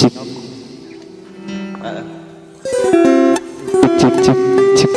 Cik. Cik cik cik.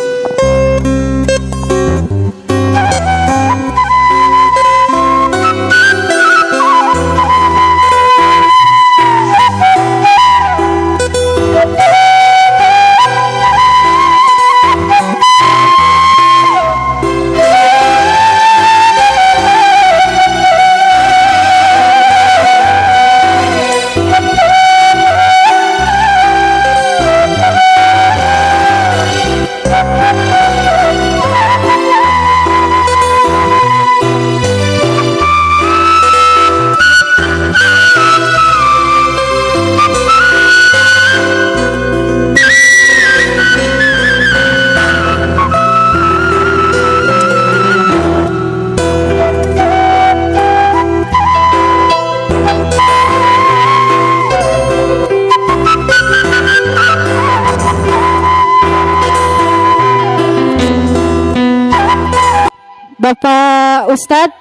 Bapak Ustadz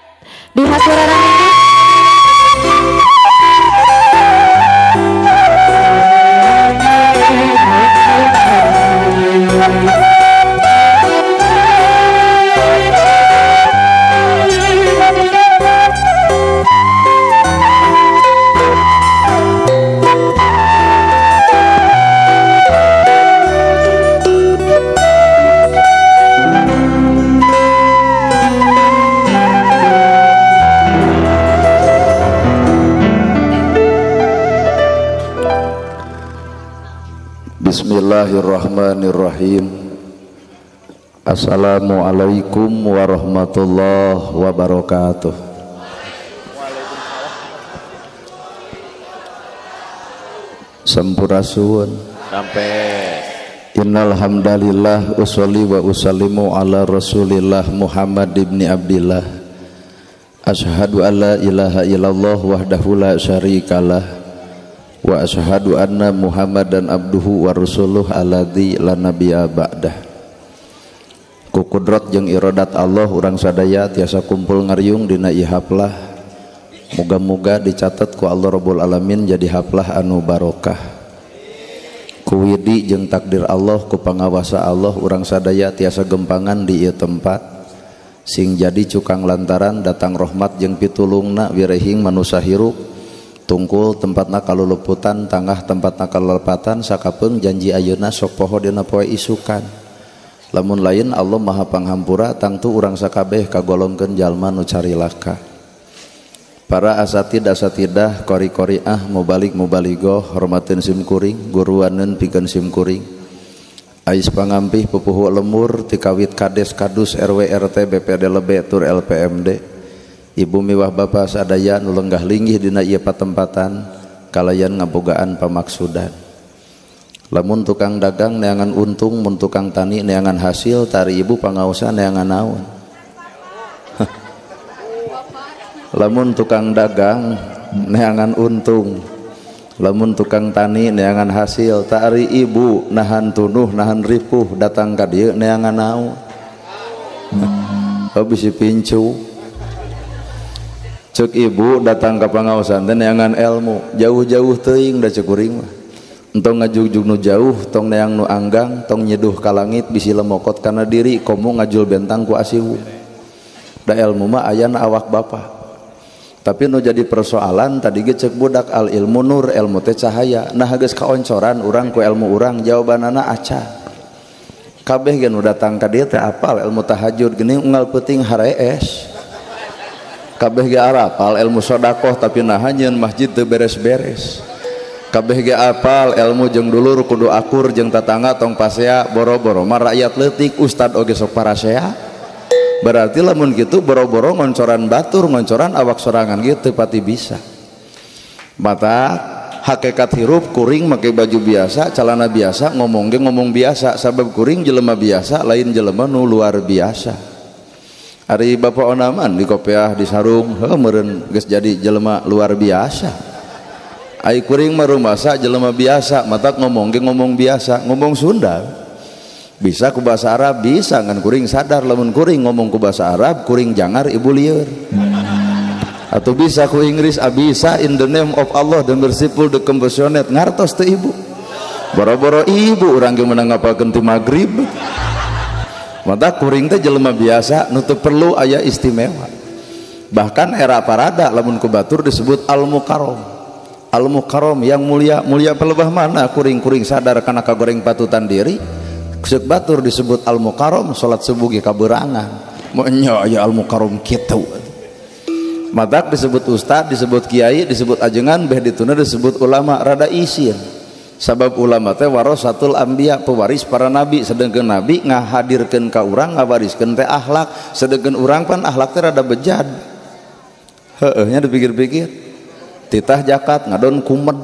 di haturanan ini. Bismillahirrahmanirrahim. Assalamualaikum warahmatullahi wabarakatuh. Sampurasun. Innal hamdalillah usolli wa usallimu ala Rasulillah Muhammad ibni Abdillah. Asyhadu an la ilaha illallah wahdahu la syarikalah wa asyhadu anna Muhammadan abduhu wa rasuluh alladzi la nabiyya ba'dah. Ku kudrat jeung iradat Allah urang sadaya tiasa kumpul ngariung dina ieu haflah. Muga-muga dicatat ku Allah Rabbul Alamin jadi haflah anu barokah. Ku widi jeung takdir Allah, ku pangawasa Allah urang sadaya tiasa gempangan di ieu tempat sing jadi cukang lantaran datang rahmat jeung pitulungna wirehing manusa hirup. Tungkul tempatna kaluluputan, tangah tempatna kalelepatan, sakapeung janji ayeuna sok poho dina poe isukan. Lamun lain Allah Maha Panghampura tangtu urang sakabeh kagolongkeun jalma nu carilaka. Para asatid asatidah, qori-qoriah, mubalik mubaligoh, hormateun sim kuring, guruaneun pikeun sim kuring. Ais pangampih pupuhu lemur tikawit kades kadus RW RT BPD lebe tur LPMD. Ibu miwah bapa sadaya nu lenggah linggih dina ieu patempatan kalayan ngabogaan pamaksudan. Lamun tukang dagang neangan untung, mun tukang tani neangan hasil, tari ibu pangaosan neangan naon. Lamun tukang dagang neangan untung, lamun tukang tani neangan hasil, tari ibu nahan tunuh nahan ripuh datang ka dieu neangan naon. Oh bisi pincu. Cek ibu datang ke pangaosan teh neangan ilmu, jauh-jauh teuing da cek kuring mah. Entong ngajugjug nu jauh, tong neang nu anggang, tong nyeduh ka langit bisi lemokot kana diri, komo ngajul bentang ku asiwu. Da ilmu mah ayana awak bapa. Tapi nu jadi persoalan tadi ge cek budak al ilmu nur, ilmu teh cahaya. Nah geus kaoncoran urang ku ilmu urang, jawabanana aca. Kabeh ge nu datang ka dieu teh apal ilmu tahajud geuning unggal peuting harees. Kabeh ge arapal ilmu sodakoh tapi naha nyeun masjid teu beres-beres. Kabeh ge apal ilmu jeung dulur kudu akur jeung tatangga tong pasea boro-boro mah rakyat leutik ustad oge sok parasea. Berarti lamun kitu boro-boro ngoncoran batur ngoncoran awak sorangan ge teu pati bisa. Mata hakikat hirup kuring make baju biasa, calana biasa, ngomong ge ngomong biasa sabab kuring jelema biasa lain jelema nu luar biasa. Ari Bapak Onaman di kopiah di sarung heuh meureun geus jadi jelema luar biasa. Ai kuring mah rumasa jelema biasa, matak ngomong ge ngomong biasa, ngomong Sunda. Bisa ku bahasa Arab bisa, ngan kuring sadar lamun kuring ngomong ku bahasa Arab kuring jangar ibu lieur. Atau bisa ku Inggris, bisa in the name of Allah the merciful the compassionate. Ngartos teu ibu? Boro-boro ibu urang ge meunang ngapalkeun ti magrib. Mata kuring teh jelema biasa nu teu perlu aya istimewa. Bahkan era parada lamun ku batur disebut al-mukarram. Al-mukarram yang mulia, mulia pelebah mana kuring-kuring sadar kana kagoreng patutan diri. Ceuk batur disebut al-mukarram salat subuh ge kaberangan. Monya aya al-mukarram kitu. Matak disebut ustad, disebut kiai, disebut ajengan, beh dituna disebut ulama, rada isin. Sabab ulama teh warasatul anbiya, pewaris para nabi, sedangkan nabi ngahadirkeun ka urang, ngawariskeun teh akhlak, sedangkan urang pan akhlak teh rada bejad. Heueuh nya dipikir-pikir. Titah jakat ngadon kumed.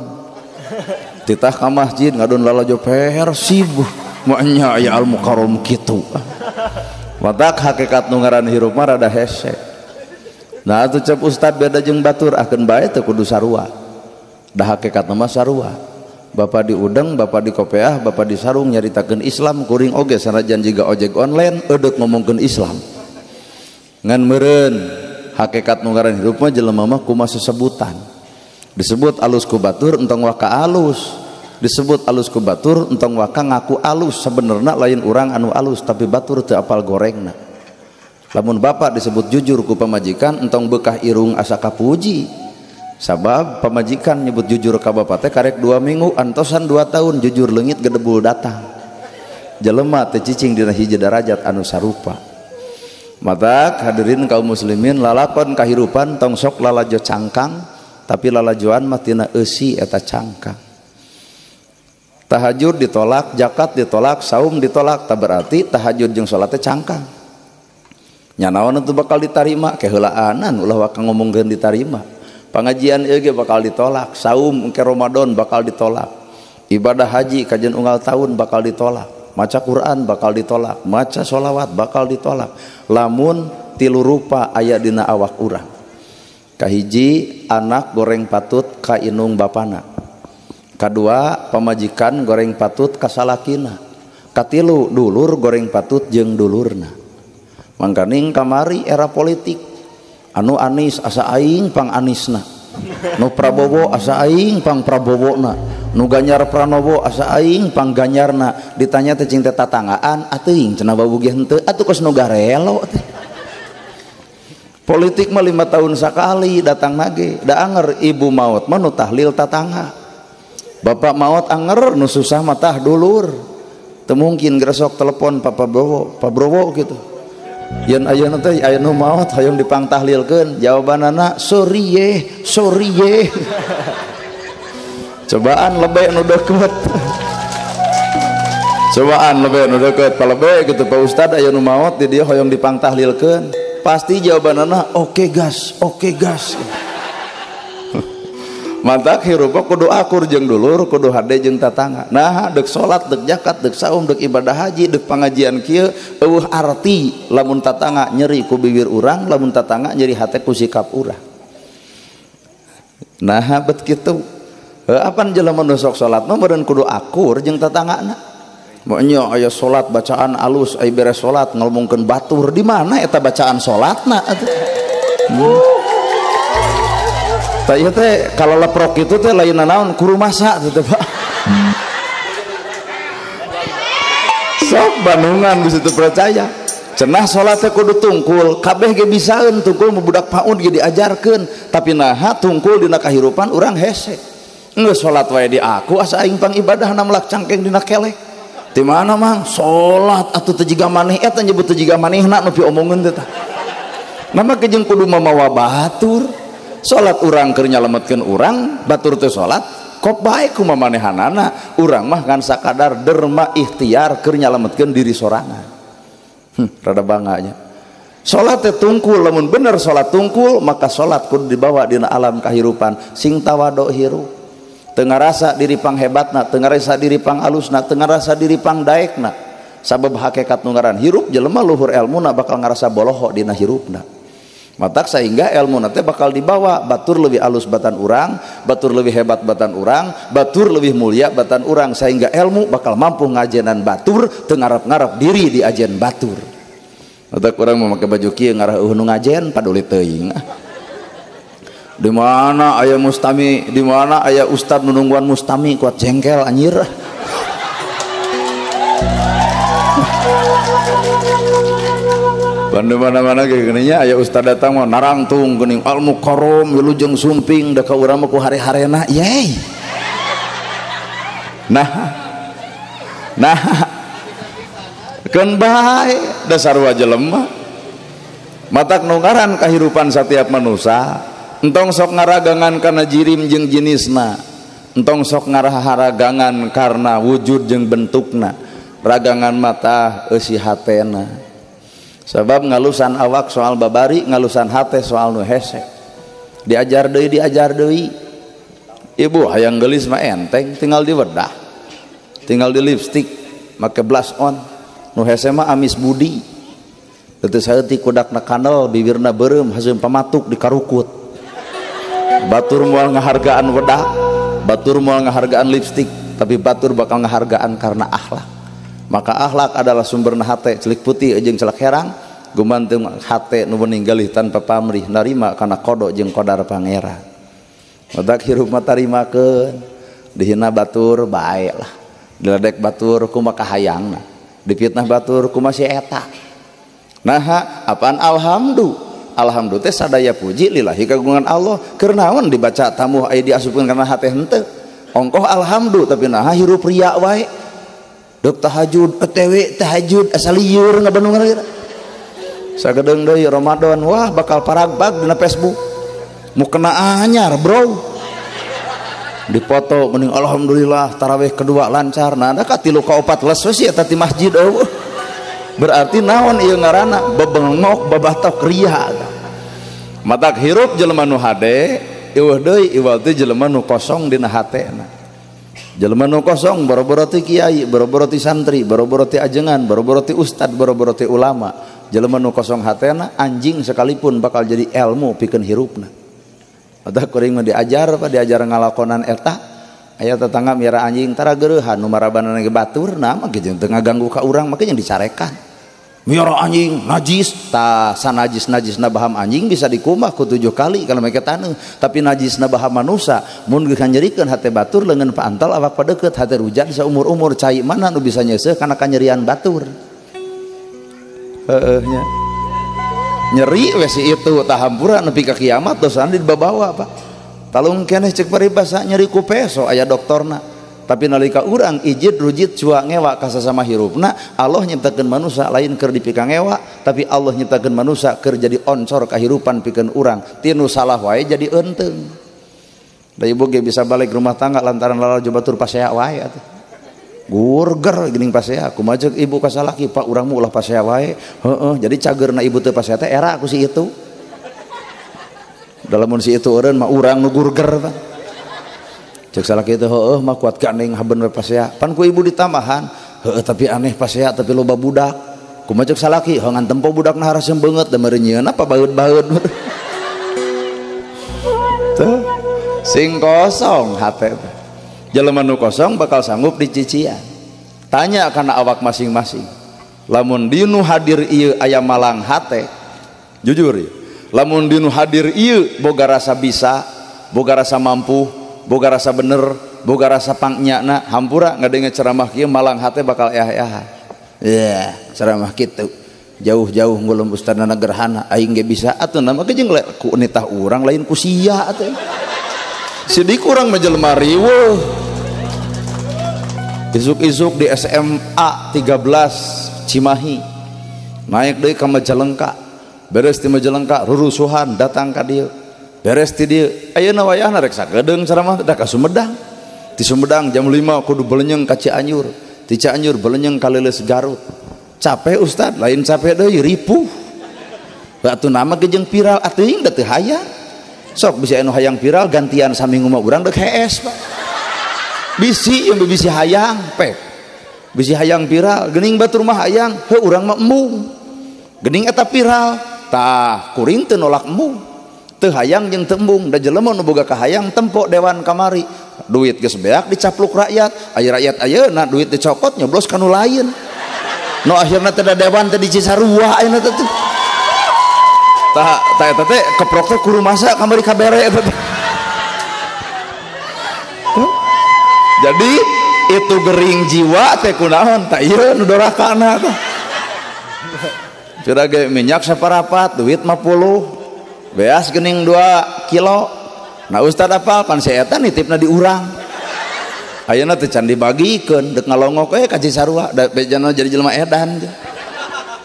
Titah ka masjid ngadon lalajo Persib. Monya aya al mukarram kitu. Matak hakikat nu ngaran hirup mah rada hese. Nah atuh cep ustad beda jeung batur akeun bae teu kudu sarua. Da hakikatna mah sarua. Bapak di udeng, bapak di kopeah, bapak di sarung nyaritakeun Islam kuring oge sanajan jiga ojek online eudeuk ngomongkeun Islam. Ngan meureun hakikat nu ngaran hirup mah jelema mah kumaha sesebutan. Disebut alus ku batur entong waka alus. Disebut alus ku batur entong waka ngaku alus, sebenarna lain urang anu alus tapi batur teu apal gorengna. Lamun bapak disebut jujur ku pamajikan entong bekah irung asa kapuji. Sabab pamajikan nyebut jujur ka bapak teh karek 2 minggu antosan 2 tahun jujur leungit gedebul datang. Jelema teh cicing dina hiji darajat anu sarupa. Matak hadirin kaum muslimin lalakon kahirupan tong sok lalajo cangkang tapi lalajoan mah tina eusi eta cangkang. Tahajud ditolak, zakat ditolak, saum ditolak, tak berarti tahajud jeung salat teh cangkang. Nya naon atuh bakal ditarima keheulaanan ulah waka ngomongkeun ditarima. Pangajian ieu ge bakal ditolak, saum ke Ramadan bakal ditolak. Ibadah haji kajian unggal tahun bakal ditolak, maca Quran bakal ditolak, maca sholawat bakal ditolak. Lamun tilu rupa aya dina awak urang. Kahiji anak goreng patut ka inung bapana. Kadua pamajikan goreng patut ka salakina. Katilu dulur goreng patut jeung dulurna. Mangkaning kamari era politik anu Anis asa aing pang Anisna, nu Prabowo asa aing pang Prabowona, nu Ganjar Pranowo asa aing pang Ganjarna. Ditanya teh cing teh tatanggaan atuing cenah babu ge henteu atuh kos nu garelo teh. Politik mah 5 tahun sakali datang nage, da anger ibu maot mah nu tahlil tatangga, bapak maot anger nu susah mah tah dulur. Teu mungkin gresok telepon Pak Prabowo, Pak Browo gitu. Yen ayeuna teh aya nu maot hoyong dipangtahlilkeun, jawabanana sorry ye, sorry ye. Cobaan lebih nu deukeut. Cobaan lebih nu deukeut, palebe gitu Pak Ustad aya nu maot di dieu hoyong dipangtahlilkeun, pasti jawabanana oke gas, oke gas. Mantak hirup kudu akur jeung dulur, kudu hade jeung tatangga. Nah, deuk salat, deuk zakat, deuk saum, deuk ibadah haji, deuk pangajian kieu eueuh arti lamun tatangga nyeri ku bibir urang, lamun tatangga nyeri hate ku sikap urang. Nah, bet kitu. Apan jelema nu sok salat mah meureun kudu akur jeung tatanggana. Monya aya salat bacaan alus, aya beres salat ngomongkeun batur, di mana eta bacaan salatna atuh? Tah ieu teh kalau leprok itu teh lain naon kurumasa teh Pak. Sok Bandungan bisa teu percaya. Cenah salat teh kudu tungkul, kabeh ge bisaeun tungkul mu budak PAUD ge diajarkeun, tapi naha tungkul dina kahirupan urang hese. Geus salat wae di aku asa aing pang ibadahna melak cangkeng dina kelek. Di mana mang salat atuh teu jiga maneh eta nyebut teu jiga manehna nu piomongeun teh tah. Nama kejeng kudu mamawa batur. Salat urang keur nyalametkeun urang, batur teu salat, kop bae kumaha manehanana, urang mah ngan sakadar derma ikhtiar keur nyalametkeun diri sorangan. Rada banganya. Salat teh tungkul, lamun bener salat tungkul, maka salat kudu dibawa dina alam kahirupan, sing tawado hirup. Teu ngarasa diri panghebatna, teu ngarasa diri pangalusna, teu ngarasa diri pangdaekna. Sabab hakikat nu ngaran hirup jelema luhur elmuna bakal ngarasa boloho dina hirupna. Matak sehingga ilmu nate bakal dibawa batur lebih alus batan urang, batur lebih hebat batan urang, batur lebih mulia batan urang, sehingga ilmu bakal mampu ngajenan batur teu ngarap-ngarap diri di ajen batur. Matak urang memakai baju kieu ngarah eueuh nu ngajen paduli teuing. Di mana aya mustami, di mana aya ustad nu nungguan mustami kuat jengkel anjir. Bandung mana-mana kayak gininya aya ustad datang mau narangtung geuning al mukarram wilujeng sumping da ka urang mah ku hare-harena yey. Nah. Nah. Keun bae dasar wa jelema. Matak nu ngaran kahirupan satiap manusia entong sok ngaragangan karena jirim jeung jenisna, entong sok ngaraharagangan karena wujud jeung bentukna, ragangan mata eusi hatena. Sebab ngalusan awak soal babari, ngalusan hate soal nu hese. Diajar deui, diajar deui. Ibu hayang geulis mah enteng, tinggal di wedah, tinggal di lipstik, make blush on. Nu hese mah amis budi. Teu saeutik kudakna kanel, bibirna beureum, haseum pamatuk dikarukut. Batur moal ngahargaan wedah, batur moal ngahargaan lipstik, tapi batur bakal ngahargaan karena akhlak. Maka akhlak adalah sumberna hate, celik putih jeung celak herang, gumantung hate nu meninggalih tanpa pamrih narima kana kodo jeung kodar pangeran. Matak hirup mah tarimakeun, dihina batur bae lah, diledek batur kumaha kahayangna, dipitnah batur kumaha si eta. Naha apaan alhamdulillah. Alhamdulillah teh sadaya puji lillahi kagungan Allah. Keur naon dibaca tamuh aya diasupkeun kana hate henteu. Ongkoh alhamdulillah tapi naha hirup ria wae. Dek tahajud, OTW tahajud asa lieur ngabandungan ieu. Sagedeung deui Ramadan, wah bakal paragbag dina Facebook. Mukena anyar, bro. Dipoto mending alhamdulillah tarawih kedua lancar. Nah, da ka 3 ka 4 les we si eta ti masjid eueuh. Berarti naon ieu ngaranna bebengok babatok ria. Matak hirup jelema nu hade eueuh deui iwal teh jelema nu kosong dina hatena. Jelema nu kosong boro-boro ti kiai, boro-boro ti santri, boro-boro ti ajengan, boro-boro ti ustad, boro-boro ti ulama. Jelema nu kosong hatena anjing sekalipun bakal jadi ilmu pikeun hirupna. Matak kuring mah diajar apa diajar ngalakonan eta. Aya tetangga miara anjing tara geureuhan nu marabanana ge batur nah mah ge teu ngaganggu ka urang mah jeung dicarekan. Miara anjing najis, tah sanajis-najisna baham anjing bisa dikumbah ku 7 kali kalau mereka taneuh, tapi najisna baham manusa mun geus nyerikeun hate batur leungeun paantal awak padeukeut hate rujat saumur-umur cai mana nu bisa nyeuseuh kana kanyerian batur. Heueuh nya. Nyeri we si itu tah hampura nepi ka kiamat dosana dibabawa Pak. Talung keneh cek paribasa nyeri ku peso aya doktorna. Tapi nalika urang ijid rujit cua ngewa ka sasama hirupna, Allah nyiptakeun manusa lain keur dipika ngewa, tapi Allah nyiptakeun manusa keur jadi oncor kahirupan pikeun urang. Tinu salah wae jadi eunteng. Da ibu ge bisa balik rumah tangga lantaran lalajo batur pasea wae atuh. Gurger geuning pasea, kumaha ceuk ibu ka salaki, Pak urang mah ulah pasea wae. Heueuh, jadi cageurna ibu teu pasea teh era ku si itu. Dalam si itu eureun mah urang nu gurger tah. Cek salaki itu heueuh mah kuat gandeng haben we pasea. Pan ku ibu ditambahan, heueuh tapi aneh pasea tapi loba budak. Kumaha cek salaki, heuh ngan tempo budakna harasem beungeut da meureun nyieun apa baeud-baeud. Tuh, sing kosong hate teh. Jelema nu kosong bakal sanggup dicician. Tanya kana awak masing-masing. Lamun dinu hadir ieu aya malang hate, jujur ieu. Lamun dinu hadir ieu boga rasa bisa, boga rasa mampu, boga rasa bener, boga rasa pangnyana, hampura ngadenge ceramah kieu malang hate bakal eah-eahan. Ya, ceramah kitu. Jauh-jauh ngulum ustadna gerhana aing ge bisa atuh nama ge jeung ku nitah urang lain ku sia atuh. Sidik urang mah jelema riweuh. Isuk-isuk di SMA 13 Cimahi. Naik deui ka Majalengka. Beres di Majalengka rurusuhan datang ka dieu. Beres ti dieu ayeuna wayahna rek sakedeung ceramah da ka Sumedang. Di Sumedang jam 5 kudu belenyeng ka Cianjur. Di Cianjur belenyeng ka Leuleus Garut. Capek ustad, lain capek deui ripuh. Batu nama ge jeung viral atuh da teu hayang. Sok bisi anu hayang viral gantian saminggu mah urang deuk hees Pak. Bisi yang bisi hayang pek. Bisi hayang viral geuning batur mah hayang, heuh urang mah embung. Geuning eta viral, tah kuring teu nolak embung. Teu hayang jeung teu embung, da jelema nu boga kahayang tempo dewan kamari. Duit geus beak dicapluk rakyat, aya rakyat ayeuna duit dicokot nyoblos ka nu lain. Nu akhirna teh da dewan teh di Cisarua ayeuna teh. Tah tah eta teh keprok teh kudu masa kamari kabere eta teh. Jadi itu gering jiwa teh kunaon tah ieu nu dorakana tah. Pira ge minyak saparapat, duit 50, beas geuning 2 kilo. Nah ustad apal pan si eta nitipna di urang. Ayeuna teh can dibagikeun deuk ngalongok we ka Cisarua da bejana jadi jelema edan.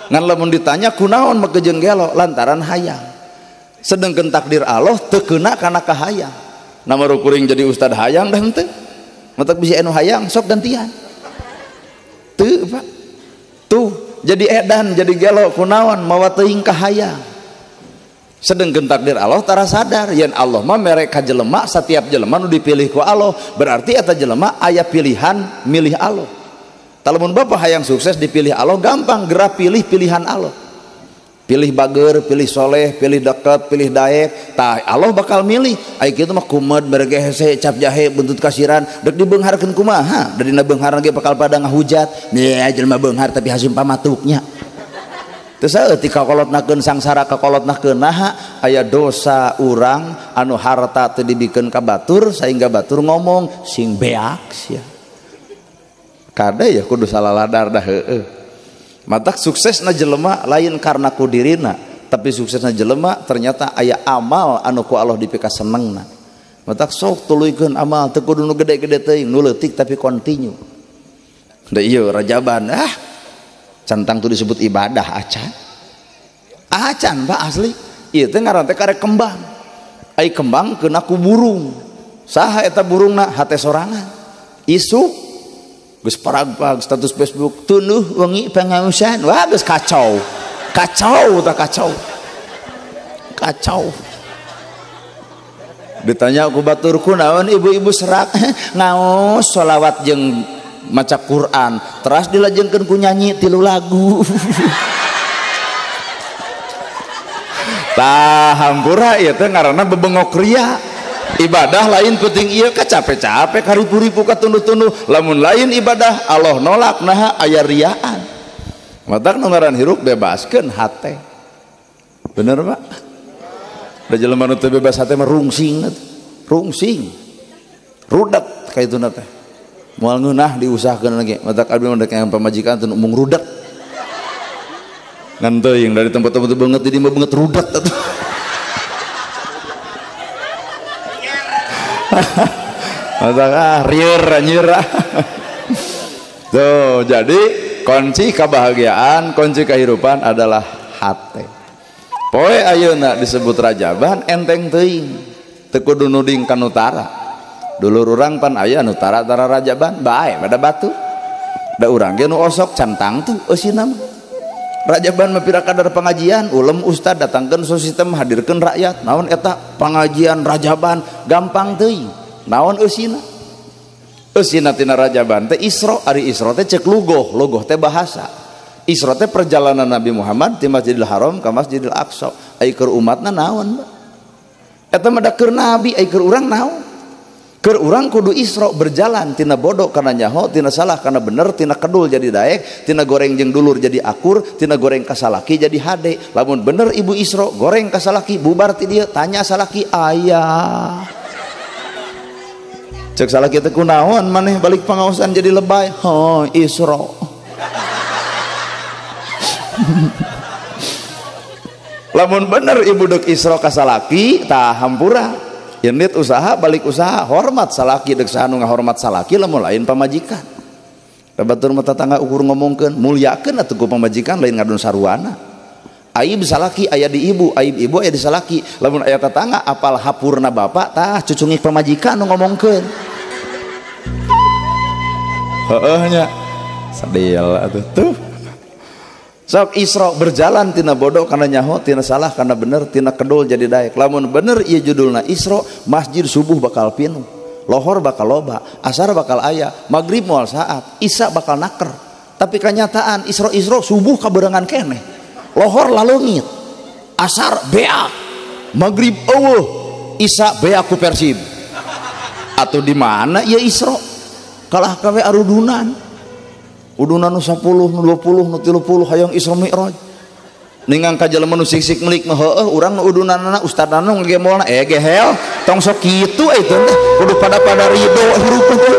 Ngan lamun ditanya kunaon make jeung gelo lantaran hayang. Sedengkeun takdir Allah teu keuna kana kahayang. Nama kuring jadi ustad hayang dah henteu. Matak bisi anu hayang sok gantian. Teu Pak. Tuh jadi edan jadi gelo kunaon mawa teuing kahayang. Sedengkeun takdir Allah tara sadar yen Allah mah mere ka jelema setiap jelema nu dipilih ku Allah berarti eta jelema aya pilihan milih Allah. Lamun bapak hayang sukses dipilih Allah gampang gerak pilih pilihan Allah. Pilih bager, pilih soleh, pilih deket, pilih daek, tah Allah bakal milih. Ai kitu mah kumed merege hese cap jahe buntut kasiran dek dibeungharkeun kumaha? Da dina beunghar ge bakal pada ngahujat. Nya jelema beunghar tapi hasim pamatuknya. Teu saeutik kakolotnakeun sangsara kakolotnakeun naha aya dosa urang anu harta teu dibikeun ka batur sehingga batur ngomong sing beak sia. Kade ya kudu salaladar dah heueuh. Matak suksesna jelema lain karena ku dirina, tapi suksesna jelema ternyata aya amal anu ku Allah dipikasenengna. Matak sok tuluykeun amal teu kudu nu gede-gede teuing, nu leutik tapi kontinu. Da ieu rajaban ah centang tuh disebut ibadah acan. Acan Pak asli. Ieu teh ngaran teh karek kembang. Ai kembang keuna ku burung. Saha eta burungna? Hate sorangan. Isuk geus paragpag status Facebook tunduh wengi pangausan wah geus kacau kacau tah kacau kacau ditanya ku batur kunaon ibu-ibu serak ngaos sholawat jeung maca Quran teras dilajengkeun ku nyanyi 3 lagu. Tah hampura ieu teh ngaranna bebengok ria. Ibadah lain penting iya ka capek-capek karipu-ripu ka tunduh-tunduh lamun lain ibadah Allah nolak naha aya riaan. Matak nu ngaran hirup bebaskeun hate. Bener Pak? Da jelema nu teu bebas hate mah rungsing rungsing. Rudet ka ituna teh. Moal ngeunah diusahkeun lagi. Matak abdi mah dek yang pamajikan teu umung rudet. Ngan teuing dari tempat-tempat banget di mah banget rudet atuh. Ah, rieur anjir. Tuh, jadi kunci kebahagiaan, kunci kehidupan adalah hati. Poe ayeuna disebut rajaban enteng teuing. Teu kudu nuding ka nu tara. Dulur urang pan aya nu tara-tara rajaban, bae pada batu. Da urang ge nu osok cantang tuh eusina mah. Rajaban mah pira kadar pengajian, ulem ustad datangkeun sistem hadirkeun rakyat. Naon eta pengajian rajaban gampang teuing. Naon eusina? Eusina tina rajaban teh Isra, ari Isra teh cek lugoh, lugoh teh bahasa. Isra teh perjalanan Nabi Muhammad ti Masjidil Haram ka Masjidil Aqsa. Ai keur umatna naon? Eta mah da keur nabi, ai keur urang naon? Keur urang kudu Isra berjalan tina bodoh kana nyaho, tina salah kana bener, tina kedul jadi daek, tina goreng jeung dulur jadi akur, tina goreng ka salaki jadi hade. Lamun bener ibu Isra goreng ka salaki bubar ti dieu tanya salaki ayah. Cek salaki teh kunaon maneh balik pangaosan jadi lebay. Oh, Isra. Lamun bener ibu dek Isra ka salaki tah hampura. Indit usaha balik usaha hormat salaki dek saha nu ngahormat salaki lamun lain pamajikan. Da batur mah tatangga ukur ngomongkeun mulyakeun atuh ku pamajikan lain ngadon saruana. Aib salaki aya di ibu, aib ibu aya di salaki. Lamun aya tetangga apal hapurna bapak tah cucungik pamajikan nu ngomongkeun. Heueuh nya. Sadil atuh tuh. Sok Isra berjalan tina bodoh kana nyaho, tina salah kana bener, tina kedul jadi daek. Lamun bener ieu judulna Isra, masjid subuh bakal pinuh, lohor bakal loba, asar bakal aya, maghrib moal saat, isya bakal naker. Tapi kenyataan Isra Isra subuh kaberengan keneh. Lohor lalungit, asar beak, maghrib eueuh, isya beak ku Persib. Atau di mana ya Isra? Kalah kawe arudunan. Udunan nu 10, nu 20, nu 30 hayang Isra Mi'raj. Ningang ka jelema nu sik-sik melik mah heueuh urang nu udunanana ustadna nu ngagemolna gehel tong sok kitu eta teh kudu pada-pada ridho hirup teh.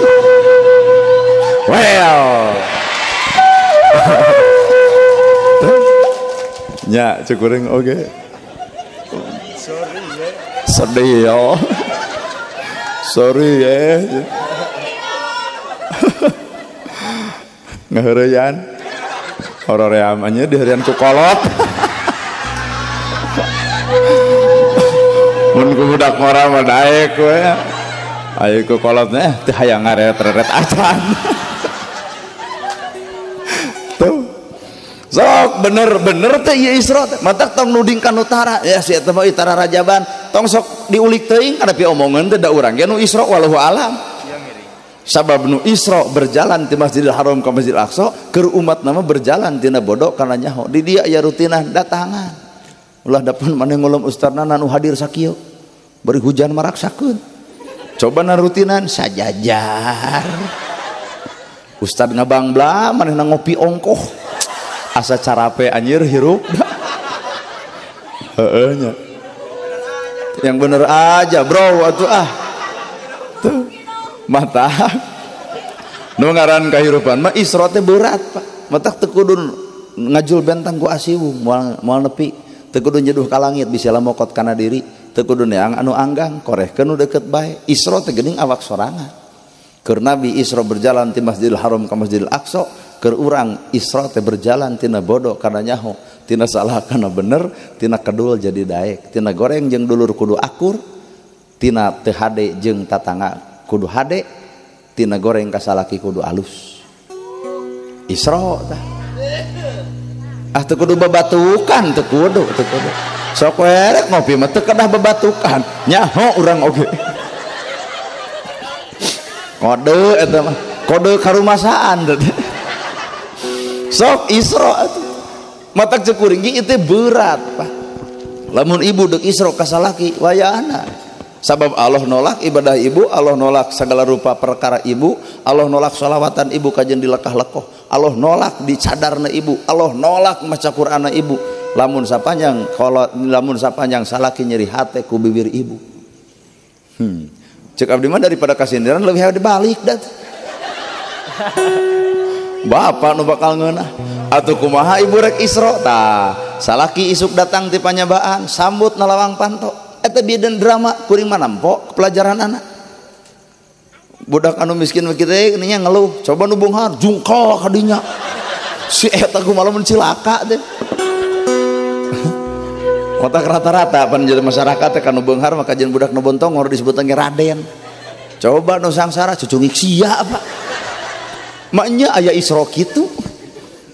Well. Nya cukuring oge. Sorry ya. Sedih ya. Sorry ya. Ngaheureyan. Horoream nya diheureyan ku kolot. Mun ku budak ngora mah daek we. Ayo ku kolotnya teu hayang ngaret-reret acan. Tuh. Sok bener-bener teh ieu Isra teh. Matak tong nuding ka utara ya si eta mah utara Rajaban. Tong sok diulik teuing kana pi omongan teh da urang ge nu Isra wallahu alam. Sabab nu Isra berjalan ti Masjidil Haram ka Masjidil Aqsa keur umat nama berjalan tina bodoh kana nyaho. Di dia aya rutinah datangan. Ulah dapun maneh ngulum ustadna nu hadir sakieu. Bari hujan maraksakeun. Coba na rutinan sajajar. Ustad ngabangbla manehna ngopi ongkoh. Asa carape anjir hirup. Heeh nya. Yang bener aja bro atuh ah. Tuh. Mata. Nu ngaran kahirupan mah Isra teh berat Pak. Matak teu kudu ngajul bentang ku asiwung moal nepi. Teu kudu nyeduh ka langit bisa lamokot kana diri. Teu kudu neang anu anggang korehkeun nu deukeut bae. Isra teh geuning awak sorangan. Keur Nabi Isra berjalan ti Masjidil Haram ka Masjidil Aqsa, keur urang Isra teh berjalan tina bodoh kana nyaho, tina salah kana bener, tina kedul jadi daek, tina goreng jeung dulur kudu akur, tina teu hade jeung tatangga kudu hade, tina goreng ka salaki kudu alus. Isra tah. Ah teu kudu babatukan, teu kudu, teu kudu. Sok we rek ngopi mah teu kedah babatukan, nyaho urang oge. Kode eta mah, kode karumasaan teh. Sok Isra atuh. Matak ceuk kuring ge ieu teh berat, Pak. Lamun ibu deuk Isra ka salaki wayahna. Sabab Allah nolak ibadah ibu, Allah nolak segala rupa perkara ibu, Allah nolak sholawatan ibu kajen dilekah-lekoh, Allah nolak dicadarna ibu, Allah nolak maca Qur'anna ibu. Lamun sapanjang kalau lamun sapanjang salaki nyeri hate ku bibir ibu. Cek abdi mah daripada kasindiran lebih hebat dibalik dat. Bapak nu bakal ngeunah. Atuh kumaha ibu rek Isra tah. Salaki isuk datang ti panyabaan, sambut nalawang panto. Eta bieun drama kuring mah nampo pelajaran anak. Budak anu miskin mah kitu nya ngeluh, coba nu beunghar jungkal kadinya. Si eta kumaha lamun cilaka teh. Otak rata-rata pan jadi masyarakat teh kanu beunghar maka jeung budak nu bontongor disebut ge raden. Coba nu sangsara cucungik sia Pak. Maknya aya Isra kitu.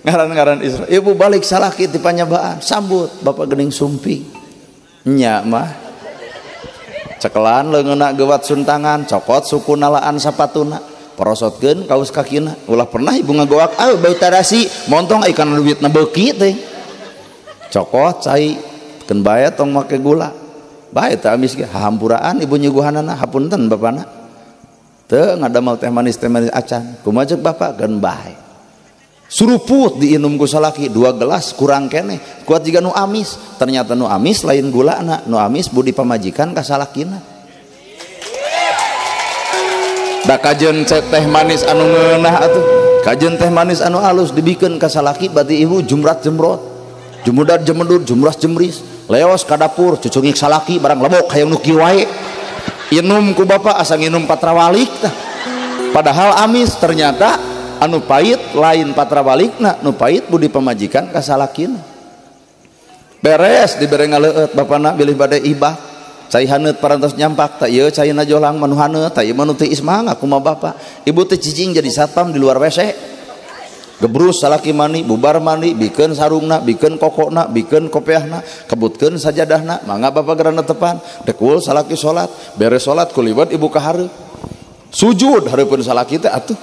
Ngaran-ngaran Isra. Ibu balik salaki ti panyabaan, sambut bapak geuning sumping. Nya mah. Cekelan leungeunna gewat suntangan, cokot suku nalaan sapatuna, porosotkeun kaus kakina. Ulah pernah ibu ngagoak, ah bau tarasi, montong ikan duitna beuki teh. Cokot cai keun bae tong make gula. Bae teh amis ge hampuraan ibu nyuguhanana, hapunten bapana. Teu ngadamel teh manis acan. Kumaha ceuk bapak keun bae. Suruput diinum ku salaki 2 gelas kurang keneh kuat jiga nu amis. Ternyata nu amis lain gulana, nu amis budi pamajikan ka salakina. Da kajeun teh manis anu ngeunah atuh. Kajeun teh manis anu alus dibikeun ka salaki berarti ibu jumrat jemrot. Jumudat jemedur jumras jemris. Leos ka dapur cucungik salaki barang lebok hayang nu kieu wae. Inum ku bapak asa nginum patrawalik tah. Padahal amis ternyata anu pahit lain patrawalikna, nu pahit budi pamajikan ka salakina. Beres dibere ngaleueut bapana bilih bade ibah. Cai haneut parantos nyampak tah ieu caina jolang mah nu haneut tah ieu mah nu tiis mah kumaha bapak. Ibu teh cicing jadi satpam di luar WC. Gebrus salaki mani, bubar mani, bikeun sarungna, bikeun kokona, bikeun kopeahna, kebutkeun sajadahna, mangga bapak gerana tepan, dekul salaki salat, beres salat kuliwat ibu ka hareup. Sujud hareupeun salaki teh atuh.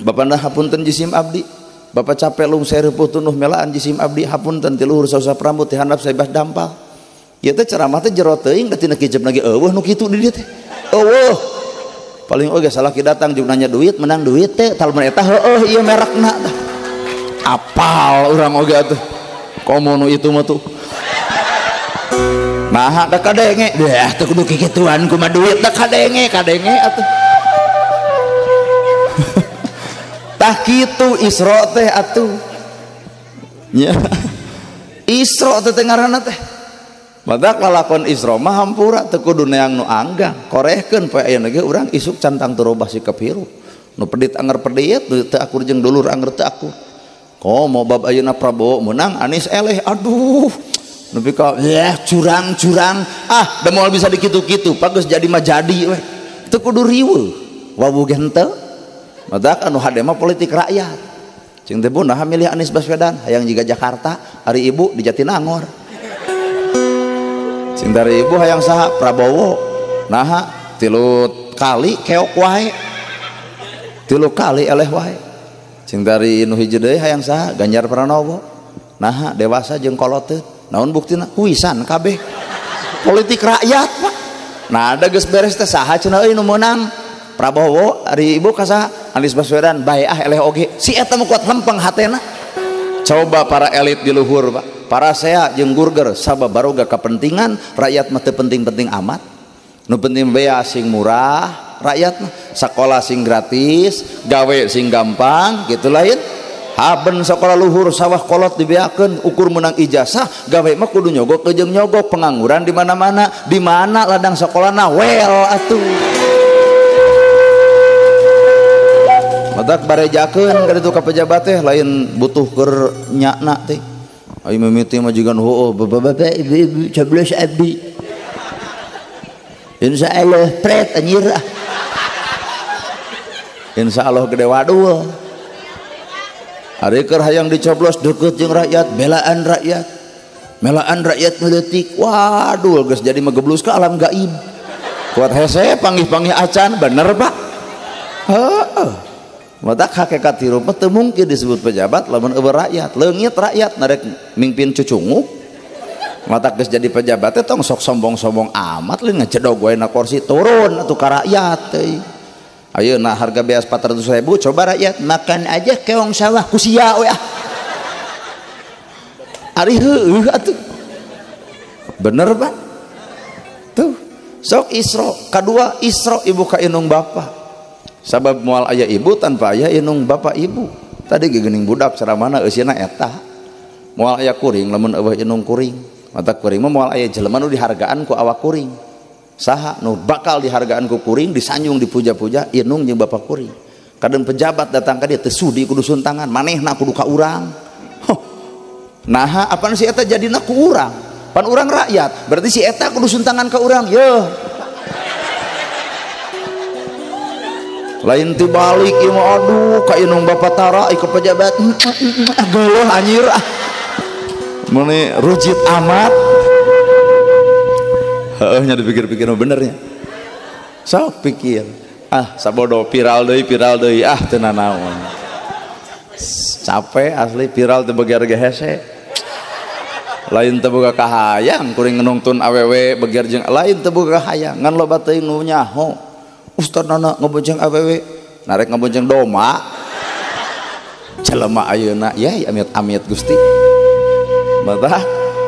Bapana hapunten jisim abdi. Bapak capek lungser reupuh tunuh melaan jisim abdi hapunten ti luhur sausap rambut ti handap saebas dampal. Ieu teh ceramah teh jero teuing da tina kijebna ge eueuh nu kitu di dieu teh. Eueuh. Paling oge salaki datang jeung nanya duit, menang duit teh, talmun eta heueuh ieu merekna tah. Apal urang oge atuh. Komo nu itu mah tuh. Nah, da kadenge. Deh, teu kudu kikituan kumaha duit da kadenge, kadenge atuh. Tah kitu Isra teh atuh. Nya. Isra teh ngaranna teh. Badak lalakon Isra mah hampura teu kudu neang nu anggang, korehkeun poe ayeuna ge urang isuk cantang teu robah sikap hirup. Nu pedit anger pedit, teu akur jeung dulur anger teu akur. Komo bab ayeuna Prabowo menang, Anies eleh, aduh. Nepi ka yeh curang-curang, ah da moal bisa dikitu-kitu, pak geus jadi mah jadi we. Teu kudu riweuh, wawuh ge henteu. Matak anu hade mah politik rakyat. Cing teh bu naha milih Anies Baswedan, hayang jiga Jakarta, ari ibu di Jatinangor. Cing dari ibu hayang saha Prabowo, naha tilu kali keok wae. Tilu kali eleh wae. Cing dari nu hiji deui hayang saha Ganjar Pranowo, naha dewasa jeung koloteun. Naon buktina huisan kabeh. Politik rakyat pak. Nah ada geus beres teh saha cenah euy nu meunang Prabowo, ari ibu ka saha Anies Baswedan, bae ah eleh oge. Si eta mah kuat lempeng hatena. Coba para elit di luhur pak, para sea jeung gurger sabab baroga kepentingan rakyat mah teu penting-penting amat. Nu penting bea sing murah rakyat mah, sekolah sing gratis, gawe sing gampang gitu lain. Haben sekolah luhur sawah kolot dibeakeun ukur menang ijazah gawe mah kudu nyogok jeung nyogok, pengangguran di mana-mana, di mana ladang sekolahna well atuh. Matak barejakeun ka ditu ka pejabat teh lain butuh keur nyakna teh. Ayo mimiti mah jigan heueuh bapak-bapak ibu-ibu coblos abdi. Insyaallah pret anjir ah. Insyaallah gede wadul. Ari keur hayang dicoblos deukeut jeung rakyat, belaan rakyat. Melaan rakyat nu leutik. Waduh geus jadi mageblus ka alam gaib. Kuat hese panggih-panggih acan bener pak. Heeh. Matak hakikat hirup mah teu mungkin disebut pejabat lamun eueuh rakyat. Leungit rakyat narek mingpin cucunguk. Matak geus jadi pejabat teh tong sok sombong-sombong amat lain ngecedog wae na kursi turun atuh ka rakyat teh. Ayeuna harga beas 400.000 coba rakyat makan aja keong sawah ku sia we ah. Ari heueuh atuh. Bener pak? Tuh, sok Isra, kadua Isra ibu ka indung bapa. Sabab moal aya ibu tanpa aya indung bapa ibu. Tadi geuning budak ceramahna eusina eta. Moal aya kuring lamun eueuh indung kuring. Mata kuring mah moal aya jelema nu dihargaan ku awak kuring. Saha nu bakal dihargaan ku kuring, disanjung dipuja-puja indung jeung bapa kuring. Kadang pejabat datang ka dieu teu sudi kudu suntangan, manehna kudu ka urang. Huh. Naha apan si eta jadina ku urang? Pan urang rakyat, berarti si eta kudu suntangan ka urang. Yeuh. Lain tibalik ieu mah aduh ka indung bapa tara ka pejabat. Geuleuh anjir ah. Meuni rujit amat. Heeh nya dipikir-pikir mah bener nya. Sok pikir. Ah sabodo viral deui ah teu nanaon. Capek asli viral teu beger ge hese. Lain teu boga kahayang kuring nungtun awewe beger jeung lain teu boga kahayang ngan loba teuing nu nyaho. Ustad nana ngebonceng awewe narek ngebonceng doma. Jelema ayeuna yai amit-amit Gusti. Mata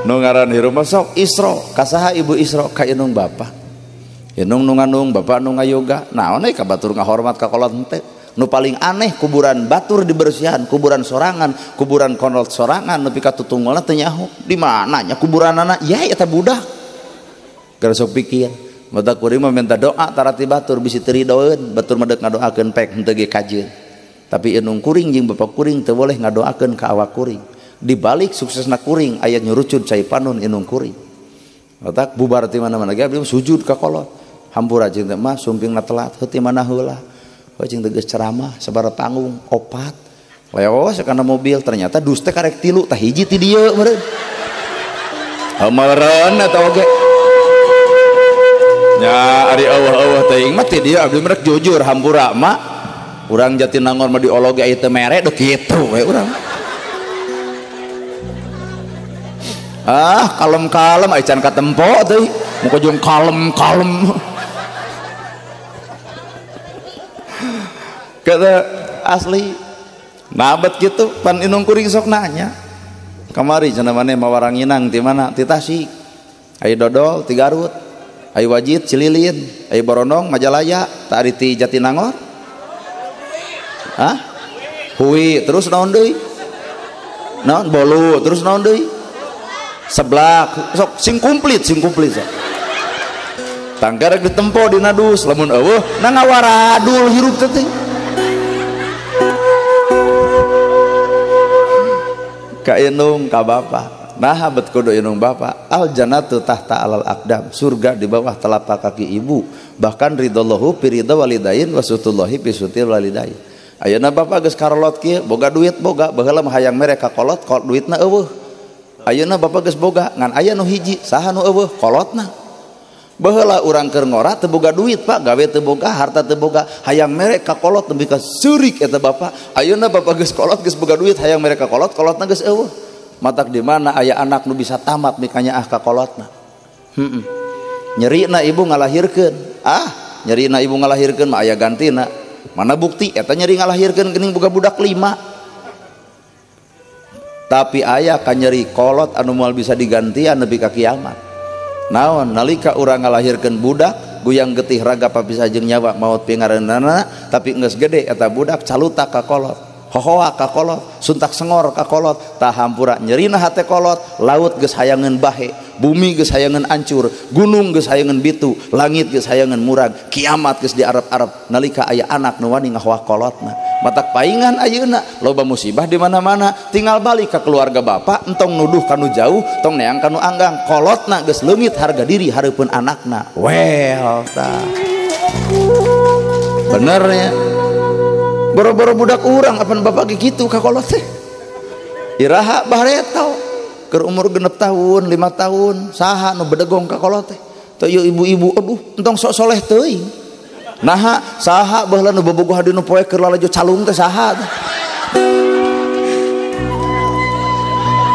nu ngaran hirup mah sok Isra ka saha ibu Isra ka indung bapa. Indung nu ngandung bapa nu ngayoga. Naon we ka batur ngahormat ka kolot henteu. Nu paling aneh kuburan batur dibersihan, kuburan sorangan, kuburan kolot sorangan nepi ka tutungolna teu nyaho. Di mana nya kuburanana? Yai eta budak. Geus sok pikir. Mata kuring mah minta doa tarati batur bisi teu ridoeun, batur mah deuk ngadoakeun pek henteu ge kajeun. Tapi indung kuring jeung bapa kuring teu boleh ngadoakeun ka awak kuring. Di balik suksesna kuring aya nyurucud cai panon indung kuring. Matak bubar ti mana-mana ge abdi sujud ka kolot. Hampura jeung teh mah sumpingna telat heuh ti mana heula. Heuh jeung teh geus ceramah sabaraha panggung opat. Leos kana mobil ternyata dus teh karek tilu tah hiji ti dieu meureun. Meureun eta oge. Nya ari eueuh-eueuh teuing mah ti dieu abdi mah jujur hampura mah urang Jatinangor mah diolog aya teu mere duh kitu we urang. Ah kalem-kalem aya can katempo teuing muka jeung kalem-kalem. Kata asli nabet gitu pan indung kuring sok nanya. Kamari cenah maneh mawaranginang ti mana? Ti Tasik. Aya dodol ti Garut, aya wajit Cililin, aya borondong Majalaya, tah ari ti Jatinangor. Hah? Hui, terus naon deui? Naon bolu, terus naon deui? Seblak, sok sing komplit sok. Tangga rek ditempo dina dus, lamun eueuh na ngawaradul hirup teh teh. Ka indung ka bapa. Nah bet kudu indung bapa. Al jannatu tahta alal aqdam, surga di bawah telapak kaki ibu. Bahkan ridallahu fi ridha walidain wa sutullahi fi sutil walidain. Ayeuna bapa geus karolot kieu, boga duit boga, baheula mah hayang mere ka kolot, kolot duitna eueuh. Ayeuna bapa geus boga, ngan aya nu hiji, saha nu eueuh? Kolotna. Baheula urang keur ngora teu boga duit, Pak, gawe teu boga, harta teu boga, hayang mere ka kolot nepi ka seurik eta bapa. Ayeuna bapa geus kolot geus boga duit, hayang mere ka kolot, kolotna geus eueuh. Matak di mana aya anak nu bisa tamat mikanyaah ka kolotna. Heeh. Nyerina ibu ngalahirkeun. Ah, nyerina ibu ngalahirkeun mah aya gantina. Mana bukti eta nyeri ngalahirkeun geuning boga budak 5. Tapi aya ka nyeri kolot anu moal bisa digantian nepi ka kiamat. Naon nalika urang ngalahirkeun budak guyang getih raga papisah jeung nyawa maot pingareunana, tapi geus gede eta budak calutak ka kolot, hohoa ka kolot, suntak sengor ka kolot, tah hampura nyerina hate kolot, laut geus hayangeun bahe, bumi geus hayangeun ancur, gunung geus hayangeun bitu, langit geus hayangeun murag, kiamat geus diarep-arep nalika aya anak nu wani ngahoa kolotna. Matak paingan ayeuna loba musibah di mana-mana, tinggal balik ka keluarga bapak, entong nuduh kanu jauh, tong neang kanu anggang, kolotna geus leungit harga diri hareupeun anakna. Well tah. Bener ya. Boro-boro budak urang apan bapak ge kitu ka kolot teh. Iraha bareto keur umur 6 tahun, 5 tahun, saha nu bedegong ka kolot teh. Teu ieu ibu-ibu, aduh entong sok soleh teuing. Naha saha baheula nu bobogoh dinu poe keur lalajo calung teh saha teh.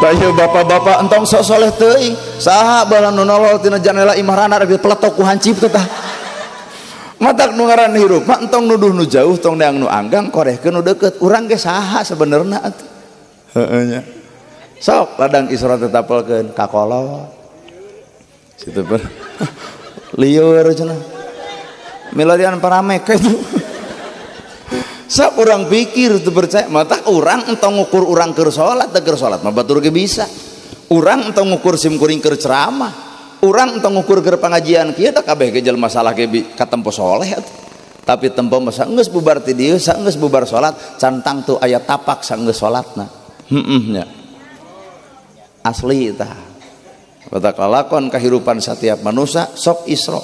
Tah ieu bapak-bapak entong sok soleh teuing, saha baheula nu nolol tina janela imah rana rek dipeletok ku hancip teh tah. Matak nu ngaran hirup mah entong nuduh nu jauh, tong neang nu anggang, korehkeun nu deukeut. Urang ge saha sebenarna atuh. Heueuh nya. Sok ladang isra teh tapelkeun ka kolot. Situ ber. Lieur cenah. Milarian paramek itu. Sok urang pikir teu percaya, matak urang entong ngukur urang keur salat teu keur salat mah batur ge bisa. Urang entong ngukur sim kuring keur ceramah. Urang entong ngukur keur pangajian kieu tah kabeh ge jelema salah ge katempo soleh atuh. Tapi tempo mah saenggeus bubar ti dieu, saenggeus bubar salat, can tangtu aya tapak saenggeus salatna. Heeh nya. Asli tah. Batak lalakon kahirupan satiap manusia sok isra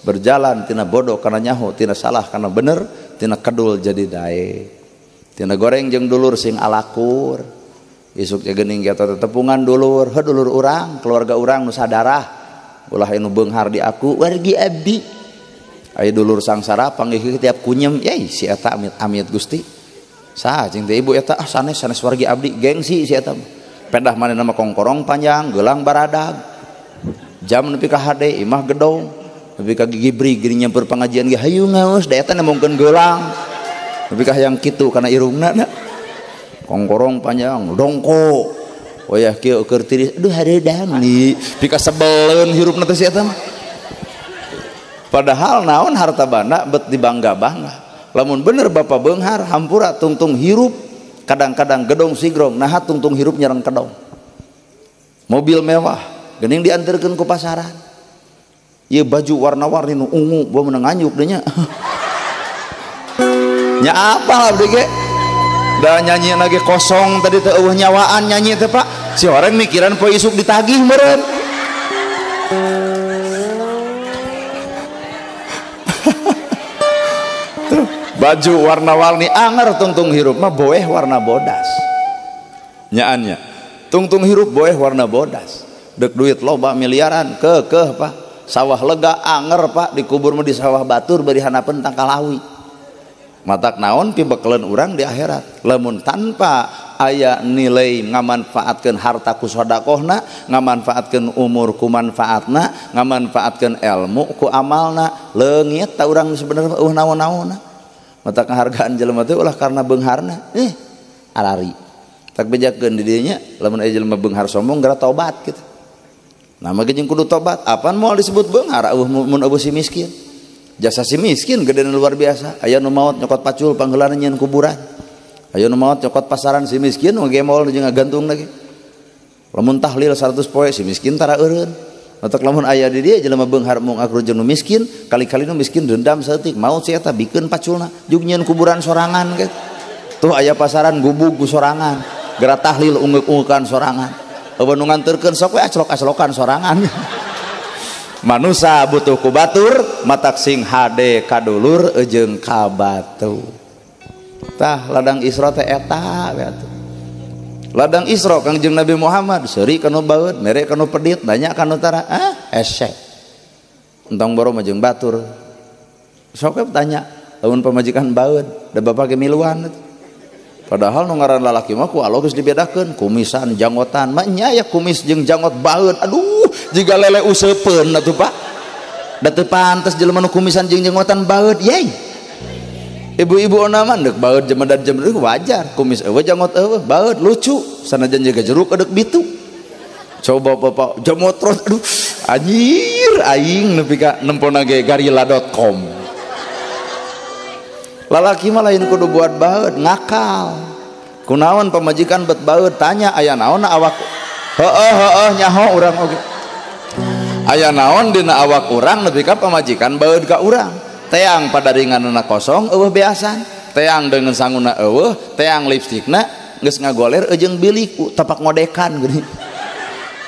berjalan tina bodoh kana nyaho, tina salah kana bener, tina kedul jadi dae. Tina goreng jeung dulur sing alakur. Isuk ge geuning ge tetepungan dulur, heuh dulur urang, keluarga urang nu sadarah. Ulah anu beunghar di aku wargi abdi. Aya dulur sangsara panggih tiap kunyem, yai si eta amit-amit Gusti. Saha cing teh ibu eta ah sanes sanes wargi abdi, gengsi si eta. Pedah manehna mah kongkorong panjang, gelang baradag. Jam nepi ka hade imah gedong, nepi ka gigibri geuning nyamper pangajian ge hayu ngaos da eta nembongkeun gelang. Nepi ka hayang kitu kana irungna da. Kongkorong panjang, dongko. Wayah kieu keur tiris, aduh hareudang nih, pika sebeleun hirupna teh si eta mah. Padahal naon harta banda bet dibangga-bangga. Lamun bener bapa beunghar hampura tungtung hirup, kadang-kadang gedong sigrong, naha tungtung hirup nyereng kedong. Mobil mewah, geuning dianterkeun ku pasaran. Ieu baju warna-warni nu ungu, bawa meunang nganyuk deui nya. Nya apal abdi ge? Da nyanyi lagi kosong tadi teh eueuh nyawaan nyanyi teh Pak. Si orang mikiran poe isuk ditagih meureun. Tuh, baju warna-warni anger tungtung hirup mah boeh warna bodas. Nyaannya. Tungtung hirup boeh warna bodas. Dek duit loba miliaran keukeuh Pak. Sawah lega anger Pak, dikubur mah di sawah batur bari hanapeun tangkalawi. Matak naon pibekeleun urang di akhirat lamun tanpa aya nilai ngamanfaatkeun harta ku sedekahna, ngamanfaatkeun umur ku manfaatna, ngamanfaatkeun ilmu ku amalna, leungit ta urang sebenarnya eueuh naon-naonna. Matak ngahargaan jelema teh ulah karena beungharna, alari. Tak bejakeun di dieu nya lamun aya jelema beunghar sombong geura tobat kitu. Nah mah jeung kudu tobat, apaan moal disebut beunghar eueuh mun eueuh si miskin. Jasa si miskin gedena luar biasa. Aya nu maot nyokot pacul pangheulana nyieun kuburan. Aya nu maot nyokot pasaran si miskin ngegemol jeung ngagantung lagi. Lamun tahlil 100 poe si miskin tara eureun. Matak lamun aya di dieu jelema beunghar mung akur jeung nu miskin, kali-kali nu miskin dendam saeutik maot si eta bikeun paculna jeung nyieun kuburan sorangan kitu. Tuh aya pasaran gubug ku sorangan, geura tahlil ungeuk-ungeukan sorangan. Eueuh nu nganterkeun sok we aclok-aclokan sorangan. Manusa butuh ku batur, matak sing hade kadulur jeung ka batu. Tah ladang Isra teh eta we atuh. Ladang Isra Kangjeng Nabi Muhammad seuri kanu baeud, mere kanu pedit, nanya kanu tara, ah esek. Entong boro mah jeung batur. Sok we tanya, lamun pamajikan baeud, da bapak ge miluan. Padahal nu ngaran lalaki mah ku Allah geus dibedakeun, kumisan, janggotan, mah nya aya kumis jeung janggot baeud. Aduh, jiga lele useupeun atuh Pak. Da teu pantes jelema nu kumisan jeung janggotan baeud, yey. Ibu-ibu ona mah deuk baeud jemedan jemedan wajar, kumis eueuh janggot eueuh, baeud lucu, sanajan jiga jeruk edeuk bitu. Coba bapak jamotrot aduh anjir aing nepi ka nempona ge garila.com. Lalaki mah lain kudu buat baeud, ngakal. Kunaon pamajikan bet baeud tanya aya naon awak. Heeh heeh nyaho urang oge. Aya naon dina awak urang nepi ka pamajikan baeud ka urang. Teang padaringanna kosong eueuh beasan, teang dengan sanguna eueuh, teang lipstikna geus ngagoler jeung bilik tapak ngodekan geuning.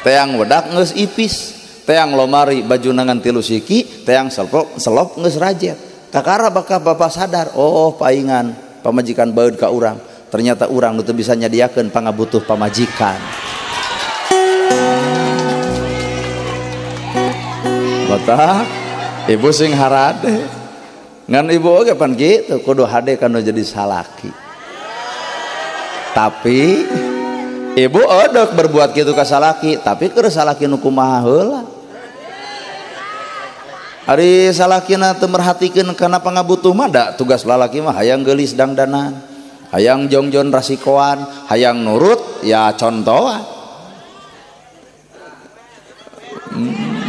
Teang wedak geus ipis, teang lomari baju ngan tilu siki, teang selop geus rajet. Kakara bakal bapak sadar, oh paingan pamajikan baeud ka urang, ternyata urang nu teu bisa nyadiakeun pangabutuh pamajikan. Batak ibu sing harade. Ngan ibu oge pan kitu kudu hade kanu jadi salaki. Tapi ibu odok berbuat kitu ka salaki, tapi keur salaki nu kumaha heula. Ari salakina teu merhatikeun kana pangabutuh mah da tugas lalaki mah hayang geulis dangdanan, hayang jongjon rasikoan, hayang nurut ya contohan.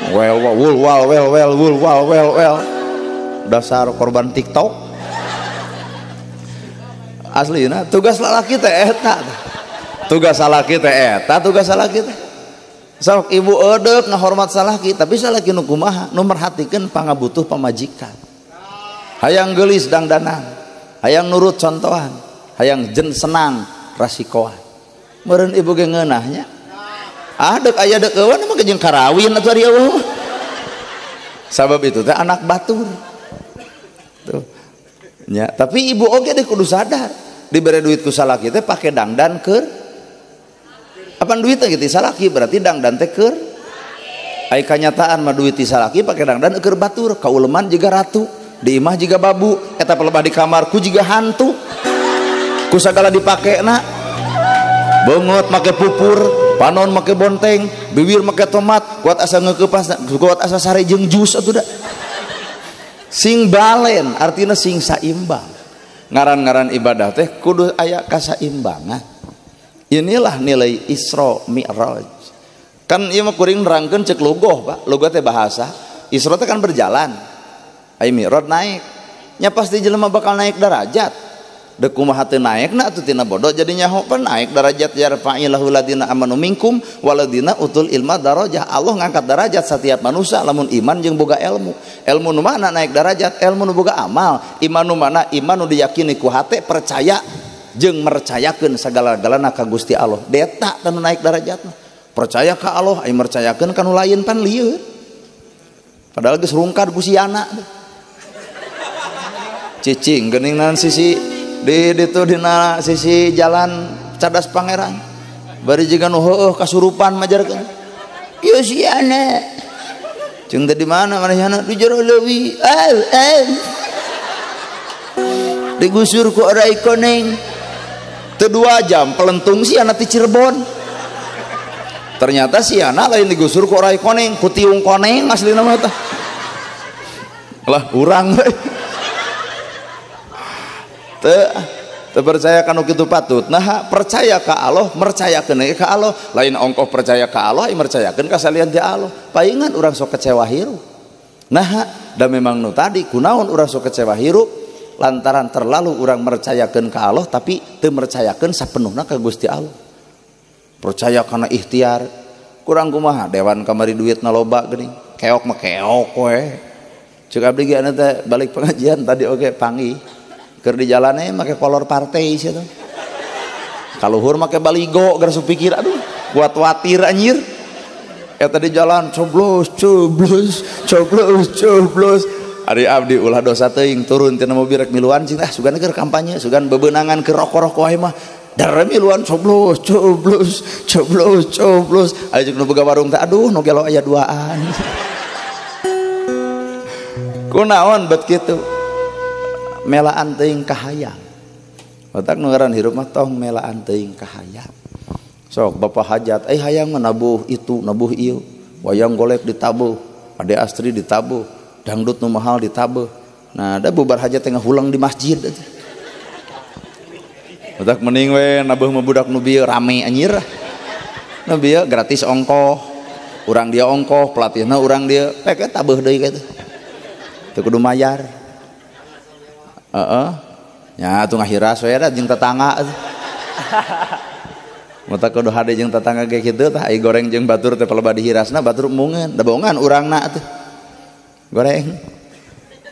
Well well well well well well well well. Dasar korban TikTok. Aslina tugas lalaki teh eta. Tugas salaki teh eta, tugas salaki teh. Sok ibu edeuk ngahormat salaki, tapi salaki nu kumaha? Nu merhatikeun pangabutuh pamajikan. Hayang geulis dangdanan, hayang nurut contohan, hayang jen senang rasikoan. Meureun ibu ge ngeunah nya. Ah deuk aya deuk eueuh mah jeung karawin atuh ari eueuh. Sabab itu teh anak batur. Tuh. Ya, tapi ibu oge deh kudu sadar dibere duit ku salaki teh pake dangdan keur apaan duitnya gitu salaki berarti dangdan teh keur ai kanyataan mah duit ti salaki pake dangdan keur batur kauleman jiga ratu di imah jiga babu eta pelebah di kamar ku jiga hantu ku sagala dipakena beungeut make pupur panon make bonteng bibir make tomat kuat asa ngeukepas kuat asa sare jeung jus atuh da sing balen artinya sing saimbang. Ngaran-ngaran ibadah teh kudu aya kasaimbangan. Inilah nilai Isra Mi'raj. Kan ieu mah kuring nerangkeun cek lugoh Pak, lugoh teh bahasa. Isra teh kan berjalan. Ai Mi'raj naik. Nya pasti jelema bakal naik derajat. Deuk kumaha teu naekna atuh tina bodoh jadi nyaho pan naik derajat yarfa'illahu ladina amanu minkum waladina utul ilma darajah. Allah ngangkat derajat setiap manusia lamun iman jeung boga ilmu. Ilmu nu mana naik derajat, ilmu nu boga amal, iman nu mana iman nu diyakini ku hate percaya jeung mercayakeun sagala-galana ka Gusti Allah. Deta tanu naik derajatna. Percaya ka Allah ai mercayakeun ka nu lain pan lieur. Padahal geus rungkad ku siana. Cicing geuningan sisi di ditu dina sisi jalan Cadas Pangeran bari jiga nu heueuh kasurupan majarkeun ieu siana jeung teh di mana manehna di jero leuwi digusur ku orai koneng teu 2 jam pelentung siana ti Cirebon ternyata siana lain digusur ku orai koneng ku tiung koneng aslina mah tah lah urang we. Teu percaya kanu kitu patut. Nah, percaya ka Allah, mercayakeun ka Allah, lain ongkoh percaya ka Allah, mercayakeun ka salian ti Allah. Paingan urang sok kecewa hirup. Nah, da memang nu tadi kunaon urang sok kecewa hirup lantaran terlalu urang mercayakeun ka Allah tapi teu mercayakeun sapenuhna ka Gusti Allah. Percaya kana ikhtiar, kurang kumaha dewan kamari duitna loba geuning. Keok mah keok we. Ceuk abdi ge anu teh balik pengajian tadi oge panggih. Keur di jalane make kolor partai sia tuh. Kaluhur make baligo geus pikir aduh kuat watir anjir. Eta di jalan coblos coblos coblos coblos. Ari abdi ulah dosa teuing turun tina mobil rek miluan cing ah sugan keur kampanye sugan bebeunangan keur rokok-rokok wae mah. Dar miluan coblos coblos coblos coblos. Aya jeung nu boga warung teh aduh nu gelo aya duaan. Kunaon bet kitu? Melaan teuing kahayang. Otak nu ngaran hirup mah tong melaan teuing kahayang. Sok bapak hajat, hayang mah nabuh itu, nabuh ieu, wayang golek ditabuh, ade astri ditabuh, dangdut nu mahal ditabuh. Nah, da bubar hajat teh ngahulang di masjid. Otak mending we nabuh mah budak nu bieu rame anjir. Nu bieu gratis ongkoh, urang dia ongkoh, pelatihna urang dia, pek tabuh deui kitu. Teu kudu mayar. Heeh. Nya atuh ngahiras we da jeung tetangga. Mata kudu hade jeung tetangga ge kitu tah ai goreng jeung batur teh palebah dihirasna batur embungeun, da bohongan urangna atuh. Goreng.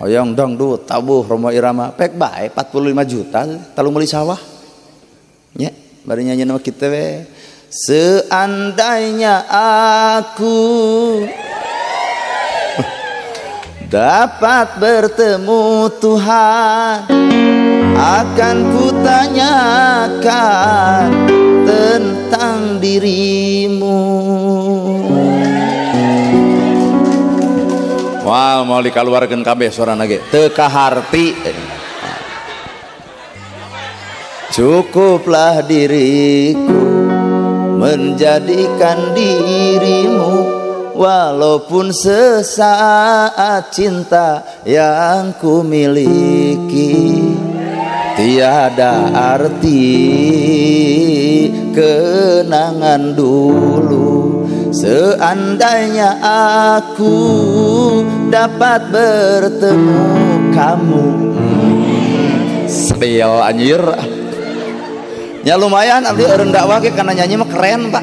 Hoyong dangdut tabuh Rhoma Irama pek bae 45 juta talu meuli sawah. Nya bari nyanyi mah kitu we. Seandainya aku dapat bertemu Tuhan, akan kutanyakan tentang dirimu. Wah, mau dikaluarkeun kabeh sorana ge teu kaharti. Cukuplah diriku menjadikan dirimu, walaupun sesaat cinta yang ku miliki tiada arti kenangan dulu. Seandainya aku dapat bertemu kamu. Sedih anjir. Ya lumayan abdi eureun dakwah ge kana nyanyi mah keren, Pak.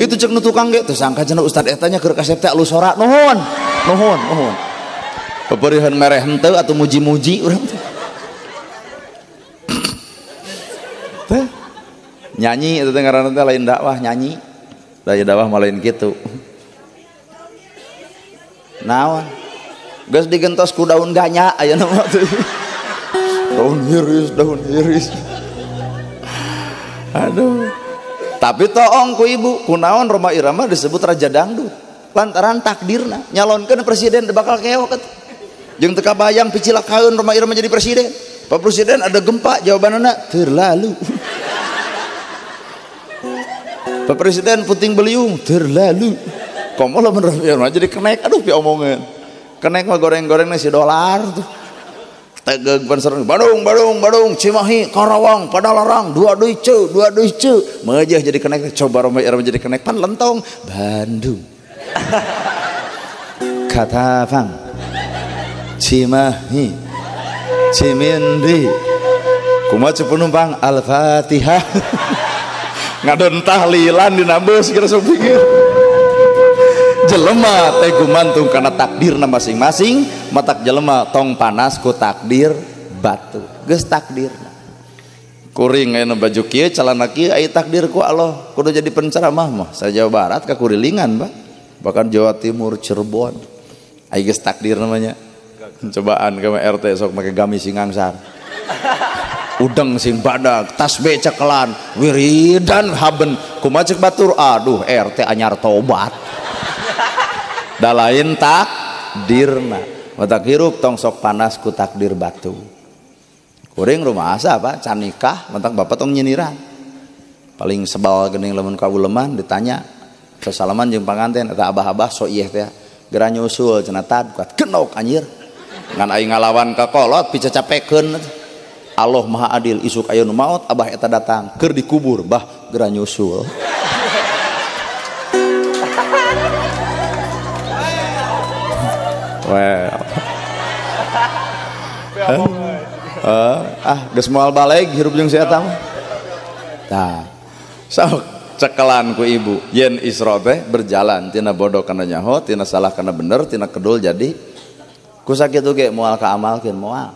Itu cek nu tukang ge teu sangka cenah ustad eta nya keur kasep teh alus sora. Nuhun, nuhun, nuhun. Peperihan mereh henteu atuh muji-muji urang teh. Teh nyanyi eta teh ngaranna teh lain dakwah, nyanyi. Da dakwah mah lain kitu. Naon? Geus digentos ku daun ganya ayeuna mah teh. Daun hiris, daun hiris. Aduh. Tapi toong ku ibu, kunaon Rhoma Irama disebut raja dangdut lantaran takdirna nyalonkeun presiden bakal keok atuh. Jeung teu kabayang picilakaeun Rhoma Irama jadi presiden. Pak Presiden ada gempa jawabanana terlalu. Pak Presiden puting beliung terlalu. Komo lamun Rhoma Irama jadi kenek aduh pi omongeun. Kenek mah goreng-goreng si dolar tuh. Tegeg panser Badung Badung Badung Cimahi Karawang Padalarang dua deui ceu dua deui ceu meujeuh jadi kenek coba Rhoma Irama jadi kenek pan lentong Bandung Katapang Cimahi Cimindi kumaha ceu penumpang Al-Fatihah ngadon tahlilan dina beus kira sok pikir jelema teh gumantung kana takdirna masing-masing, matak jelema tong panas ku takdir batu. Geus takdirna. Kuring aya baju kieu calana kieu aya takdir ku Allah kudu jadi penceramah mah. Sa Jawa Barat ka kurilingan, Pak. Bahkan Jawa Timur, Cirebon. Aya geus takdir namanya. Cobaan ke RT sok make gamis sing ngangsar. Udeng sing badag, tasbih cekelan, wiridan haben kumaha ceuk batur, aduh RT anyar tobat. Da lain takdirna. Matak hirup tong sok panas ku takdir batu. Kuring rumah asa Pak, can nikah, matak bapak tong nyiniran. Paling sebal geuning lamun ka uleman ditanya, sasalaman jeung panganten eta abah-abah sok ieu teh. Geura nyusul cenah tad kuat genok anjir. Ngan aing ngalawan ka kolot picacapekeun. Allah Maha Adil isuk aya nu maot abah eta datang keur dikubur bah geura nyusul. Well. Geus moal baleg hirup jeung si eta mah. Tah. Sok cekelan ku ibu yen Isra teh berjalan tina bodoh kana nyaho, tina salah kana bener, tina kedul jadi ku sakitu ge moal kaamalkeun moal.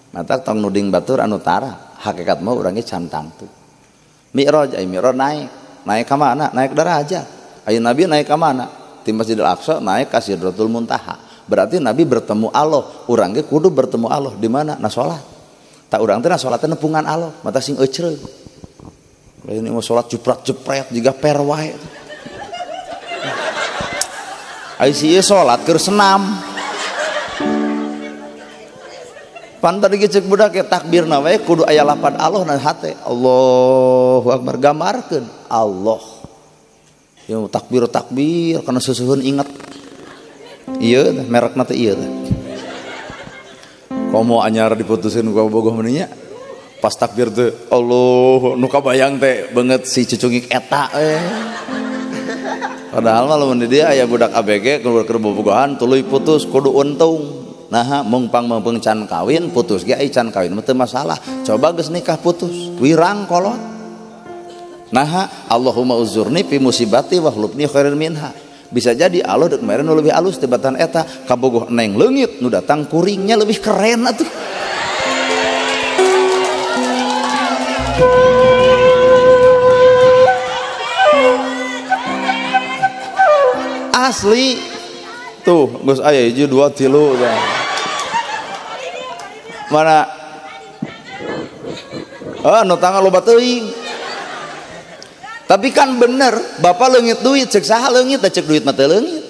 Matak tong nuding batur anu tara, hakikat mah urang ge can tangtu. Mi'raj ai mi'raj naik, naik ka mana? Naik derajat. Ai Nabi naik ka mana? Ti Masjidil Aqsa naik ka Sidratul Muntaha. Berarti Nabi bertemu Allah, urang ge kudu bertemu Allah di mana? Na salat. Tak urang teh na salat teh nepungan Allah, mata sing eucreug. Lain mau salat jepret-jepret jiga per wae. Ai si ieu salat keur senam. Pan tadi cek budak ya takbirna we kudu aya lapad Allah na hate. Allahu akbar gambarkeun Allah. Ieu takbir takbir kana seuseun inget. Ieu teh merekna teh ieu teh. Komo anyar diputusin ku bogoh meninya. Pas takbir teh Allah nu kabayang teh beungeut si cucungik eta we. Padahal mah lamun di dieu aya budak ABG keur bobogohan tuluy putus kudu untung. Nah, mungpang meupeung can kawin putus ge ai can kawin mah teu masalah. Coba geus nikah putus, wirang kolot. Nah, Allahumma uzurni fi musibati wa hlubni khairan minha. Bisa jadi Allah deuk mere nu leuwih alus tibatan eta, kabogoh neng leungit nu datang kuringnya lebih keren atuh. Asli tuh geus aya hiji 2 3 tah. Mana? Oh, nu tangan loba teuing. Tapi kan bener, bapak leungit duit, cek saha leungit, da cek duit mah teu leungit.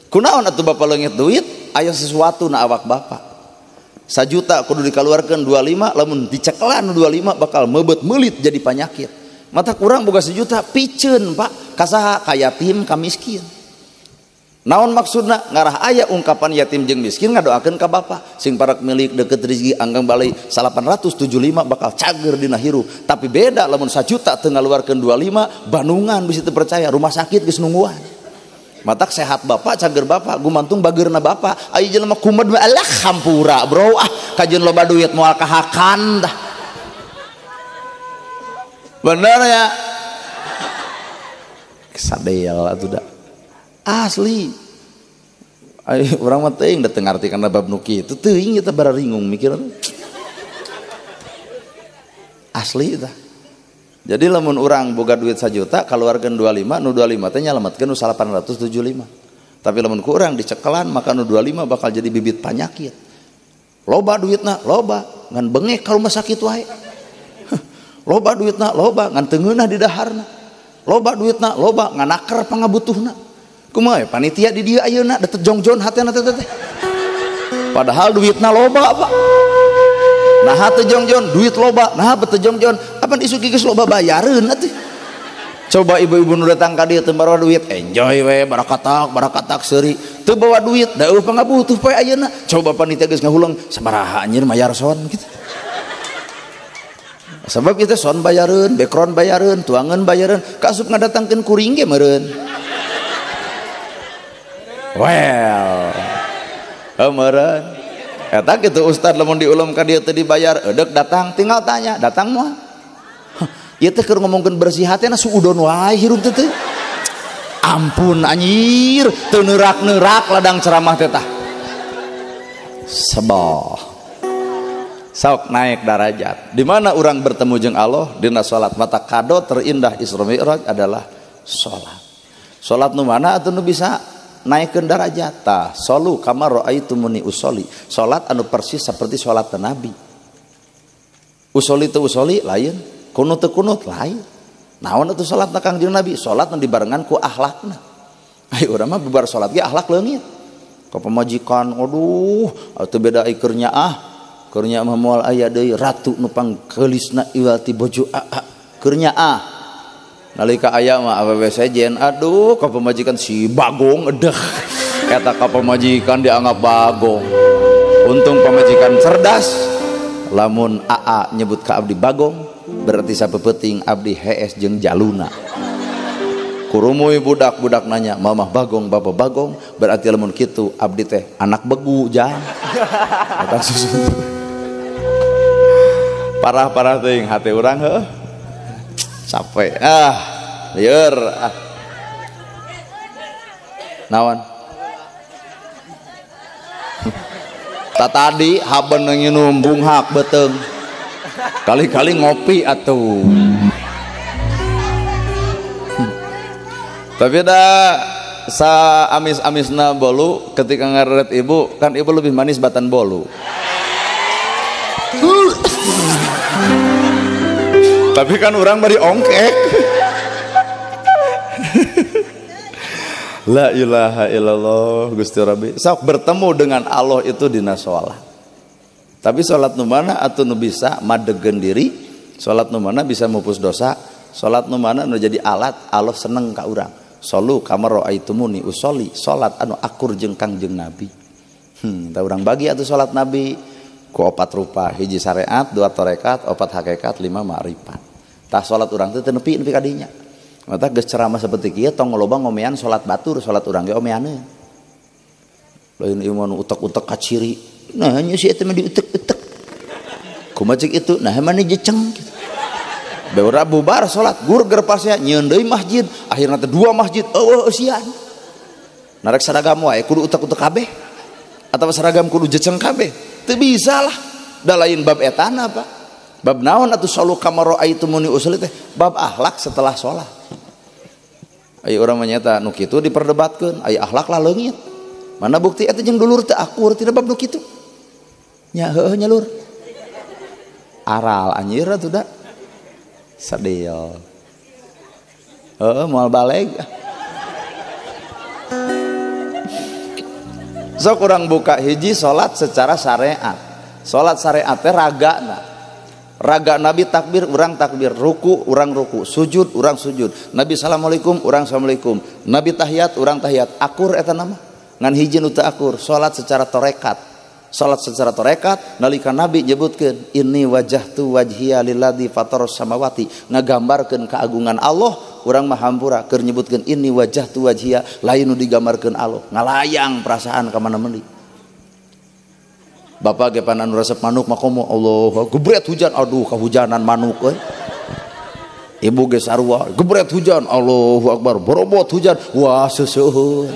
Kunaon atuh bapak leungit duit? Aya sesuatu na awak bapak. 1 juta kudu dikaluarkeun 25, lamun dicekelan 25 bakal meubeut meulit jadi panyakit. Mata kurang boga 1 juta, piceun Pak, ka saha? Ka yatim, ka miskin. Naon maksudna? Ngarah aya ungkapan yatim jeung miskin ngadoakeun ka bapak sing parak milik deket rezeki anggang balai 875 bakal cager dina hirup. Tapi beda lamun 1 juta teu ngaluarkeun 25 bandungan bisa teu percaya rumah sakit geus nungguan. Matak sehat bapak cager bapak gumantung bageurna bapak aya jelema kumed mah alah hampura bro ah kajeun loba duit moal kahakan tah. Bener ya? Sadel atuh da. Asli. Ai urang mah teuing da teu ngarti kana bab nu kitu teuing eta bararingung mikirna. Asli tah. Jadi lamun urang boga duit 1 juta kaluarkeun 25 nu 25 teh nyalametkeun nu 875. Tapi lamun ku urang dicekelan maka nu 25 bakal jadi bibit panyakit. Loba duitna, loba ngan bengek ka rumah sakit wae. Loba duitna, loba ngan teu ngeunah di daharna. Loba duitna, loba ngan naker pangabutuhna. Kumaha ya panitia di dieu ayeuna da teu jongjon hatena teh teh. Padahal duitna loba, Pak. Nah teu jongjon, duit loba, nah teu jongjon, apan isu geus loba bayareun atuh. Coba ibu-ibu nu datang ka dieu teu bawa duit, enjoy we barakatak, barakatak seuri. Teu bawa duit, da eueuh pangabutuh poe ayeuna. Coba panitia geus ngahuleng, sabaraha anjir mayar son kitu. Sebab kita son bayareun, background bayareun, tuangan bayareun, kaasup ngadatangkeun kuring ge meureun. Well, meureun. Eta kitu ustad lamun diulem ka dieu teu dibayar, eudek datang tinggal tanya, datang moal. Ieu teh keur ngomongkeun bersih hatena suudon wae hirup teh teh. Ampun anjir, teu neurak-neurak ladang ceramah teh tah. Sebah. Sok naik darajat. Di mana orang bertemu jeung Allah dina salat. Mata kado terindah Isra Mi'raj adalah salat. Salat nu mana atuh nu bisa naikkeun darajat? Tah, solu kama raaitumuni usolli. Salat anu persis seperti salat Nabi. Usolli teu usolli lain, kunut teu kunut lain. Naon atuh salat na Kangjeng Nabi? Salat nu dibarengan ku akhlakna. Ai urang mah bubar salat ge akhlak leungit. Ka pamajikan, aduh, atuh beda keur nyaah. Keur nyaah mah moal aya deui ratu nu pangkeulisna iwal ti bojo aa. Keur nyaah. Nalika aya mah awewe sejen, aduh ka pamajikan si bagong edeh. Eta ka pamajikan dianggap bagong. Untung pamajikan cerdas. Lamun AA nyebut ka abdi bagong berarti sapeupeting abdi hees jeung jaluna. Kurumuy budak-budak nanya mamah bagong bapak bagong berarti lamun kitu abdi teh anak begu jang. Eta susu. Parah-parah teuing hate urang heuh. Capek ah lieur ah. Naon? Tadi haben nginum bunghak beteng kali-kali ngopi atuh. Tapi dah sa amis-amisna bolu ketika ngeret ibu kan ibu lebih manis batan bolu. Tapi kan orang bari ongkek. La ilaha illallah Gusti Rabbi. Sok bertemu dengan Allah itu dina sholat. Tapi sholat nu mana atuh nu bisa madegen diri, sholat nu mana bisa mupus dosa, sholat nu mana nu jadi alat Allah seneng ka urang. Solu kama raaitumuni usolli, sholat anu akur jeung Kangjeng Nabi. Tah urang bagi atuh sholat Nabi ku opat rupa, hiji syariat, dua tarekat, opat hakikat, lima ma'rifat. Tah sholat urang teh teu nepi-nepi ka dinya. Mata geus ceramah seperti kieu tong loba ngomean salat batur, salat urang ge omeaneun. Lain ieu mah nu utek-utek kaciri. Nah nya si eta mah diutek-utek. Kumaha cek itu? Nah mah jeceng gitu. Beura bubar salat gur pasea nyieun deui masjid, akhirna teh dua masjid eueuh eusian. Narek seragam wae kudu utek-utek kabeh. Atawa seragam kudu jeceng kabeh. Teu bisa lah. Da lain bab etana Pak. Bab naon atuh solu kama raaitumuni usolli teh? Bab akhlak setelah salat. Ayo orang menyata nu kitu diperdebatkeun, aya akhlak lah leungit. Mana bukti eta jeung dulur teu akur tina bab nu kitu. Nya heueuh nya lur. Aral anjir atuh da. Sadil. Heueuh moal baleg. Sok urang buka hiji salat secara syariat. Salat syariat teh ragana. Raga Nabi takbir, urang takbir, ruku, urang ruku, sujud, urang sujud. Nabi assalamualaikum, urang assalamualaikum. Nabi tahiyat, urang tahiyat. Akur eta nama. Ngan hiji nu teu akur, salat secara tarekat. Salat secara tarekat nalika Nabi nyebutkeun inni wajjahtu wajhiya lilladzi fataras samawati, ngagambarkeun keagungan Allah, urang mah hampura keur nyebutkeun inni wajjahtu wajhiya, lain nu digambarkeun Allah, ngalayang perasaan ka mana meuni. Bapak ge pan anu resep manuk mah komo Allah gebret hujan aduh kahujanan manuk euy. Ibu ge sarua gebret hujan Allahu akbar borobot hujan wah seuseun.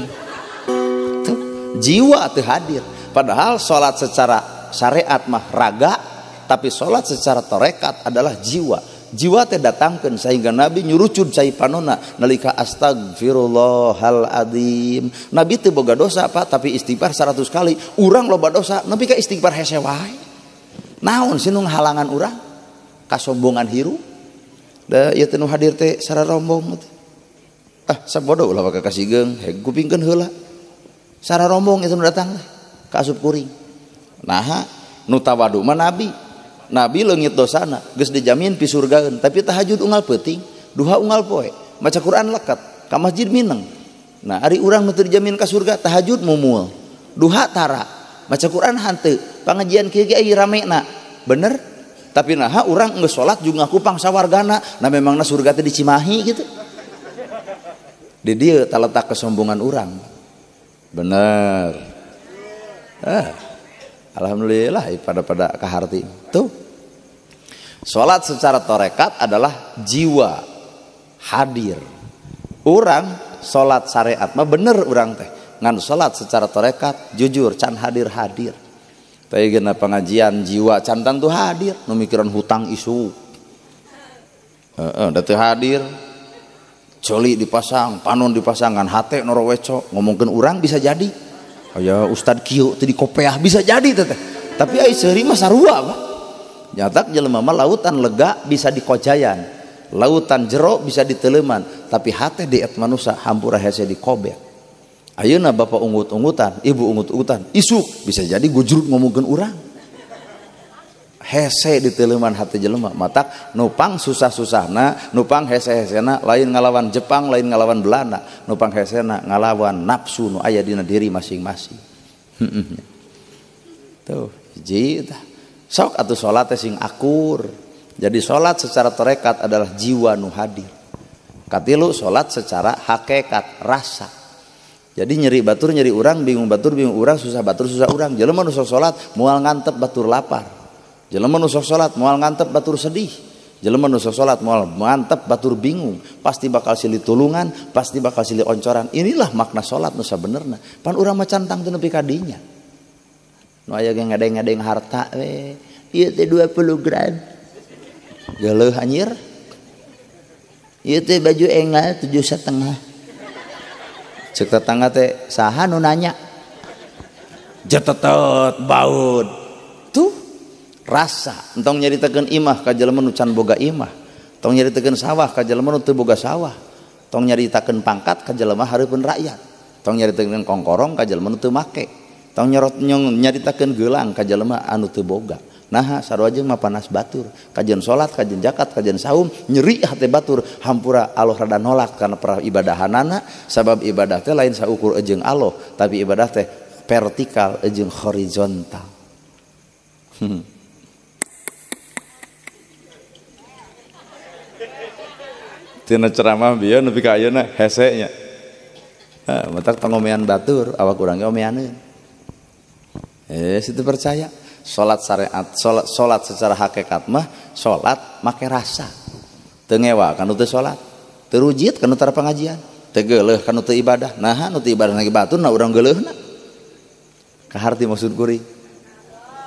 Jiwa teu hadir. Padahal salat secara syariat mah raga, tapi salat secara tarekat adalah jiwa. Jiwa teh datangkeun sehingga Nabi nyurucud cai panona nalika astagfirullahal azim. Nabi teu boga dosa Pak, tapi istighfar 100 kali. Urang loba dosa, nepi ka istighfar hese wae. Naon sih nu halangan urang? Kasombongan hirup. Da ieu teh nu hadir teh sararombong teh. Ah, sabodo ulah ka kasigeung, heg kupingkeun heula. Sararombong itu nu datang teh ka asup kuring. Naha nu tawadu mah Nabi. Nabi leungit dosana, geus dijamin pi surgaeun, tapi tahajud unggal peuting, duha unggal poe, maca Quran lekat, ka masjid mineng. Nah, ari urang nu teu dijamin ka surga, tahajud mumul, duha tara, maca Quran hanteu, pangajian kieu ge aya ramena. Bener? Tapi naha urang geus salat jeung ngaku pangsawargana, nah memangna surga teh di Cimahi gitu. Di dieu taletak kesombongan urang. Bener. Ah. Alhamdulillah pada kaharti. Tuh. Salat secara tarekat adalah jiwa hadir. Urang salat syariat mah bener urang teh. Ngan salat secara tarekat jujur can hadir-hadir. Teh geuna pengajian jiwa can tantu hadir, nu mikiran hutang isu. Heeh, da teu hadir. Coli dipasang, panon dipasang ngan hate noroweco, ngomongkeun urang bisa jadi. Aya ustad kieu teu dikopeah bisa jadi teh. Tapi ai seuri mah sarua Pak. Nyatak jelema mah lautan lega bisa dikojayan, lautan jero bisa diteleman, tapi hate diet manusia hampura hese dikobek. Ayeuna bapak ungut-ungutan, ibu ungut-ungutan, isuk bisa jadi gujruk ngomongkeun urang. Hese diteleman hate jelema, matak nupang susah-susahna, nupang hese-hesena lain ngalawan Jepang, lain ngalawan Belanda, nupang hesena ngalawan nafsu nu aya dina diri masing-masing. Tuh, hiji tah. Sok atuh salat teh sing akur. Jadi salat secara tarekat adalah jiwa nu hadir. Katilu salat secara hakikat rasa. Jadi nyeri batur nyeri urang, bingung batur bingung urang, susah batur susah urang. Jelema nu sok salat moal ngantep batur lapar. Jelema nu sok salat moal ngantep batur sedih. Jelema nu sok salat moal ngantep batur bingung. Pasti bakal silih tulungan, pasti bakal silih oncoran. Inilah makna salat nu sabenerna. Pan urang mah cantang teu nepi ka dinya. Nu aya ge ngadeng-ngadeng harta we. Ieu teh 20 gram. Geuleuh anjir. Ieu teh baju engal 7,5. Cek tetangga teh saha nu nanya. Jetetet baud. Tuh rasa entong nyaritakeun imah ka jelema nu can boga imah. Tong nyaritakeun sawah ka jelema nu teu boga sawah. Tong nyaritakeun pangkat ka jelema hareupeun rakyat. Tong nyaritakeun kongkorong ka jelema nu teu make. Tong nyaritakeun gelang ka jelema anu teu boga. Nah sarua jeung mah panas batur, kajian salat, kajian zakat, kajian saum, nyeri hate batur, hampura Allah rada nolak karena peribadahanana, sabab ibadah teh lain saukur jeung Allah, tapi ibadah teh vertikal jeung horizontal. Tina ceramah bieu nepi ka ayeuna hese nya. Matak pangomean batur, awak urang ge omeaneun. Situ percaya. Salat syariat, salat secara hakikat mah salat make rasa. Teu ngewa kanu teu salat, teu rujit kanu tara pengajian, teu geuleuh kanu teu ibadah. Naha nu teu ibadah lagi batur na urang geuleuhna. Kaharti maksud kuring.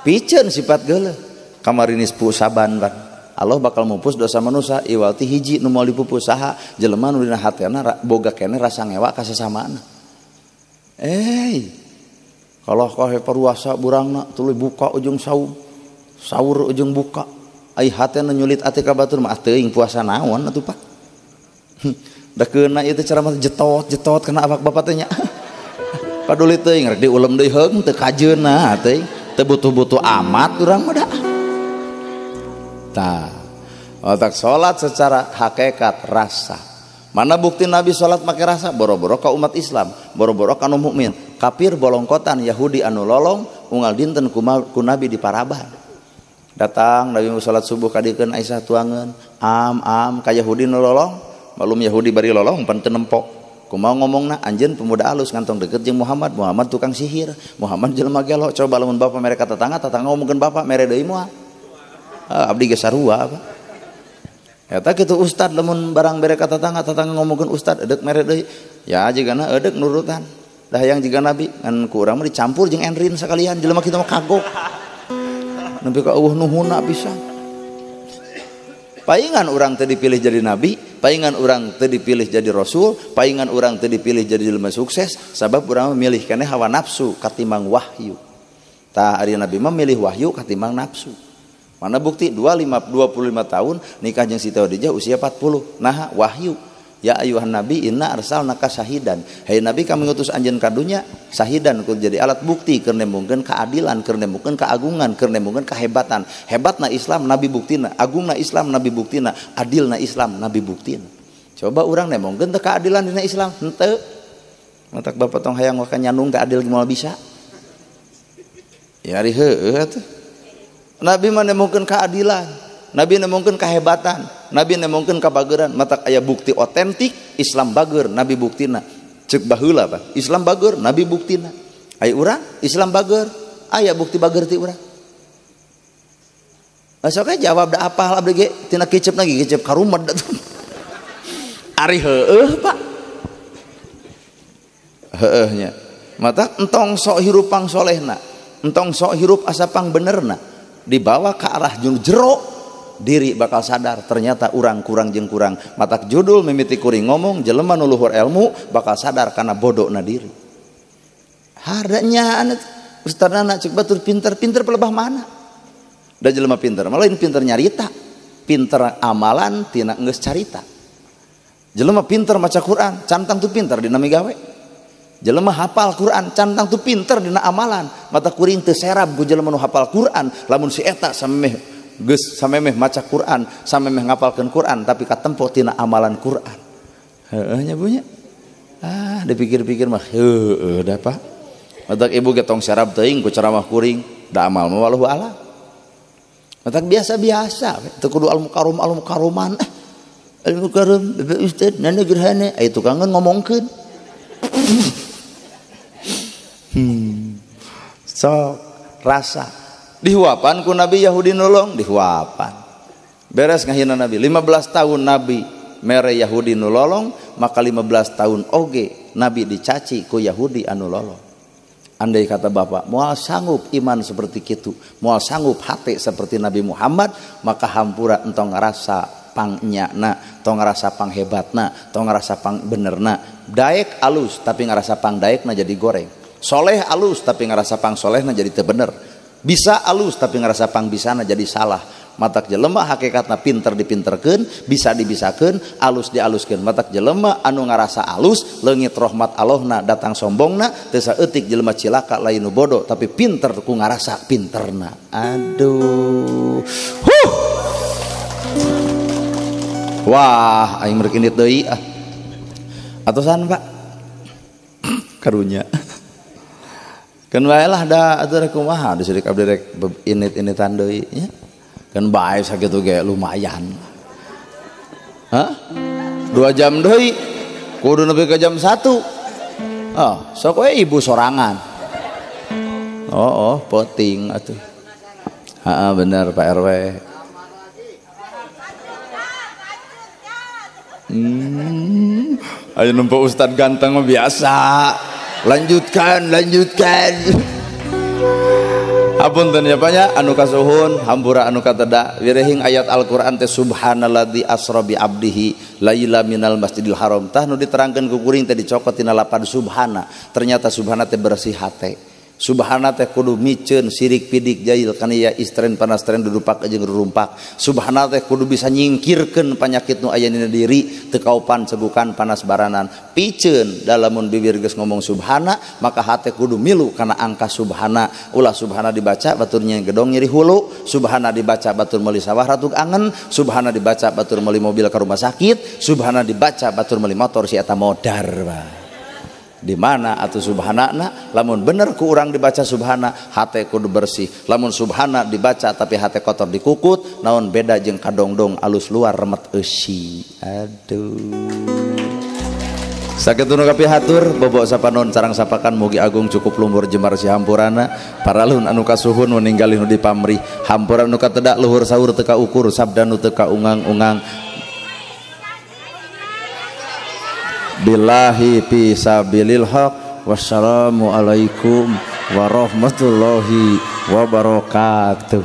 Piceun sifat geuleuh. Kamari nispu saban pan. Allah bakal mupus dosa manusia iwal ti hiji nu moal dipupus saha jelema nu dina hatena boga keneh rasa ngewa ka sasamaana. Kalau kahe paruasa burangna tuluy buka ujung saum, sahur ujung buka. Ai hatena nyulit ati ka batur mah teuing puasa naon atuh Pak. Da keuna ieu teh ceramah jetot-jetot kana awak bapak teh nya. Paduli teuing rek diulem deui heung teu kajeunna teuing, teu butuh-butuh amat urang mah da. Tah, otak salat secara hakikat rasa. Mana bukti Nabi salat make rasa? Boro-boro ka umat Islam, boro-boro ka nu mukmin. Kafir bolongkotan Yahudi anu lolong unggal dinten ku Nabi di paraban. Datang Nabi salat subuh kadikeun Aisyah tuangeun, am ka Yahudi nu lolong, malum Yahudi bari lolong pan teu nempok. Kumaha ngomongna anjeun pemuda alus ngantong deket jeung Muhammad, Muhammad tukang sihir, Muhammad jelema gelo. Coba lamun bapak mere ka tetangga, tetangga ngomongkeun bapak mere deui moal. Abdi ge sarua apa. Eta kitu ustad lamun barang bere ka tetangga, tetangga ngomongkeun ustad edek mere deui. Ya jigana edek nurutan. Dah yang jiga Nabi ngan ku urang mah dicampur jeung endrin sekalian jelema kitu mah kagok. Nepi ka eueuh nuhuna pisan. Paingan urang teu dipilih jadi nabi, paingan urang teu dipilih jadi rasul, paingan urang teu dipilih jadi jelema sukses sabab urang memilih keneh hawa nafsu katimbang wahyu. Tah ari nabi mah milih wahyu katimbang nafsu. Mana bukti 25 tahun nikah jeung Siti Khadijah usia 40. Nah wahyu. Ya ayuhan nabi inna arsalnaka syahidan. Hai nabi kami ngutus anjeun ka dunya syahidan kudu jadi alat bukti keur nembongkeun keadilan, keur nembongkeun keagungan, keur nembongkeun kehebatan. Hebatna Islam nabi buktina, agungna Islam nabi buktina, adilna Islam nabi buktina. Coba urang nembongkeun teu keadilan dina Islam henteu. Matak bapak tong hayang wakan nyandung teh adil moal bisa. Ya ari heueuh atuh. Nabi mah nembongkeun keadilan, Nabi nembongkeun kehebatan, Nabi nembongkeun kabageran. Matak aya bukti otentik Islam bager, Nabi buktina. Ceuk baheula Pak, Islam bager, Nabi buktina. Aya urang Islam bager, aya bukti bager ti urang. Sok jawab da apal abdi ge tina kicep lagi kicep karumed atuh. Ari heueuh Pak. Heueuh nya. Matak entong sok hirup pang solehna, entong sok hirup asa pang benerna. Dibawa ke arah jero diri bakal sadar ternyata urang kurang jeung kurang. Matak judul mimiti kuring ngomong jelema nu luhur ilmu bakal sadar karena bodona diri. Hardanya ustadna cek batur pinter-pinter pelebah mana? Da jelema pinter mah lain pinter nyarita, pinter amalan tina geus carita. Jelema pinter maca Quran, cantang tuh pinter dina migawe. Jelema hafal Quran, cantang tuh pinter dina amalan. Mata kuring teu serab ku jelema nu hafal Quran, lamun si eta samemeh geus samemeh maca Quran, samemeh ngapalkeun Quran tapi katempo tina amalan Quran. Heueuh nya Bu nya. Ah, dipikir-pikir mah heueuh da Pak. Matak ibu ge tong serab teuing ku ceramah kuring, da amal mah wallahu alam. Matak biasa-biasa teu kudu al-mukarram al-mukarraman. Al-mukarram Bapak Ustaz nana gerhana aya tukangan ngomongkeun. Sok rasa dihuapan ku Nabi Yahudi nolong dihuapan. Beres ngahina Nabi 15 tahun Nabi mere Yahudi nu lolong maka 15 tahun oge Nabi dicaci ku Yahudi anu lolong. Andai kata bapak moal sanggup iman seperti kitu, moal sanggup hati seperti Nabi Muhammad, maka hampura entong ngarasa pangnyana, tong ngarasa panghebatna, tong ngarasa pang benerna. Daek alus tapi ngarasa pang daekna jadi goreng. Soleh alus tapi ngarasa pang solehna jadi teu bener. Bisa alus tapi ngarasa pang bisana jadi salah. Matak jelema hakikatna pinter dipinterkeun, bisa dibisakeun, alus dialuskeun. Matak jelema anu ngarasa alus, leungit rahmat Allahna datang sombongna, teu saeutik jelema cilaka lain nu bodoh tapi pinter ku ngarasa pinterna. Aduh. Huh. Wah, aing merek indit deui ah. Atosan, Pak. Karunya. Keun wae lah da atuh rek kumaha disirik abdi rek init-initan deui nya. Kan bae sakitu ge lumayan. Hah? 2 jam deui. Kudu nepi ka jam 1. Oh, sok we ibu sorangan. Oh, poting atuh. Heeh, bener Pak RW. Ayo nempo ustad ganteng mah biasa. Lanjutkan, lanjutkan. Apunten ya Pak ya, anu kasuhun hampura anu kateda wirehing ayat Al-Qur'an teh subhanalladzi asra bi abdihi laila minal masjidil haram. Tah nu diterangkeun ku kuring teh dicokot tina lapan subhana. Ternyata subhana teh bersih hate. Subhana teh kudu miceun sirik pidik jail kaniya istren panastren dudupak jeung rurumpak. Subhana teh kudu bisa nyingkirkeun panyakit nu aya dina diri teu kaupan cegukan panas baranan. Piceun dalamun bibir geus ngomong subhana maka hate kudu milu kana angka subhana. Ulah subhana dibaca batur nyen gedong nyeri hulu, subhana dibaca batur meuli sawah ratuk angen, subhana dibaca batur meuli mobil ka rumah sakit, subhana dibaca batur meuli motor si eta modar bah. Di mana atau subhanana lamun bener ku urang dibaca subhana hate kudu bersih. Lamun subhana dibaca tapi hate kotor dikukut naon beda jeung kadongdong alus luar remet eusi. Aduh. Sakitu nu kapihatur bobok sapanon sarang sapakan mugi agung cukup lumbur jemar si hampurana paralun anu kasuhun nu ninggalih nu dipamrih hampura nu katedak luhur sahur teu kaukur sabda nu teu kaungang-ungang. Billahi fi sabilil haq. Wassalamualaikum warahmatullahi wabarakatuh.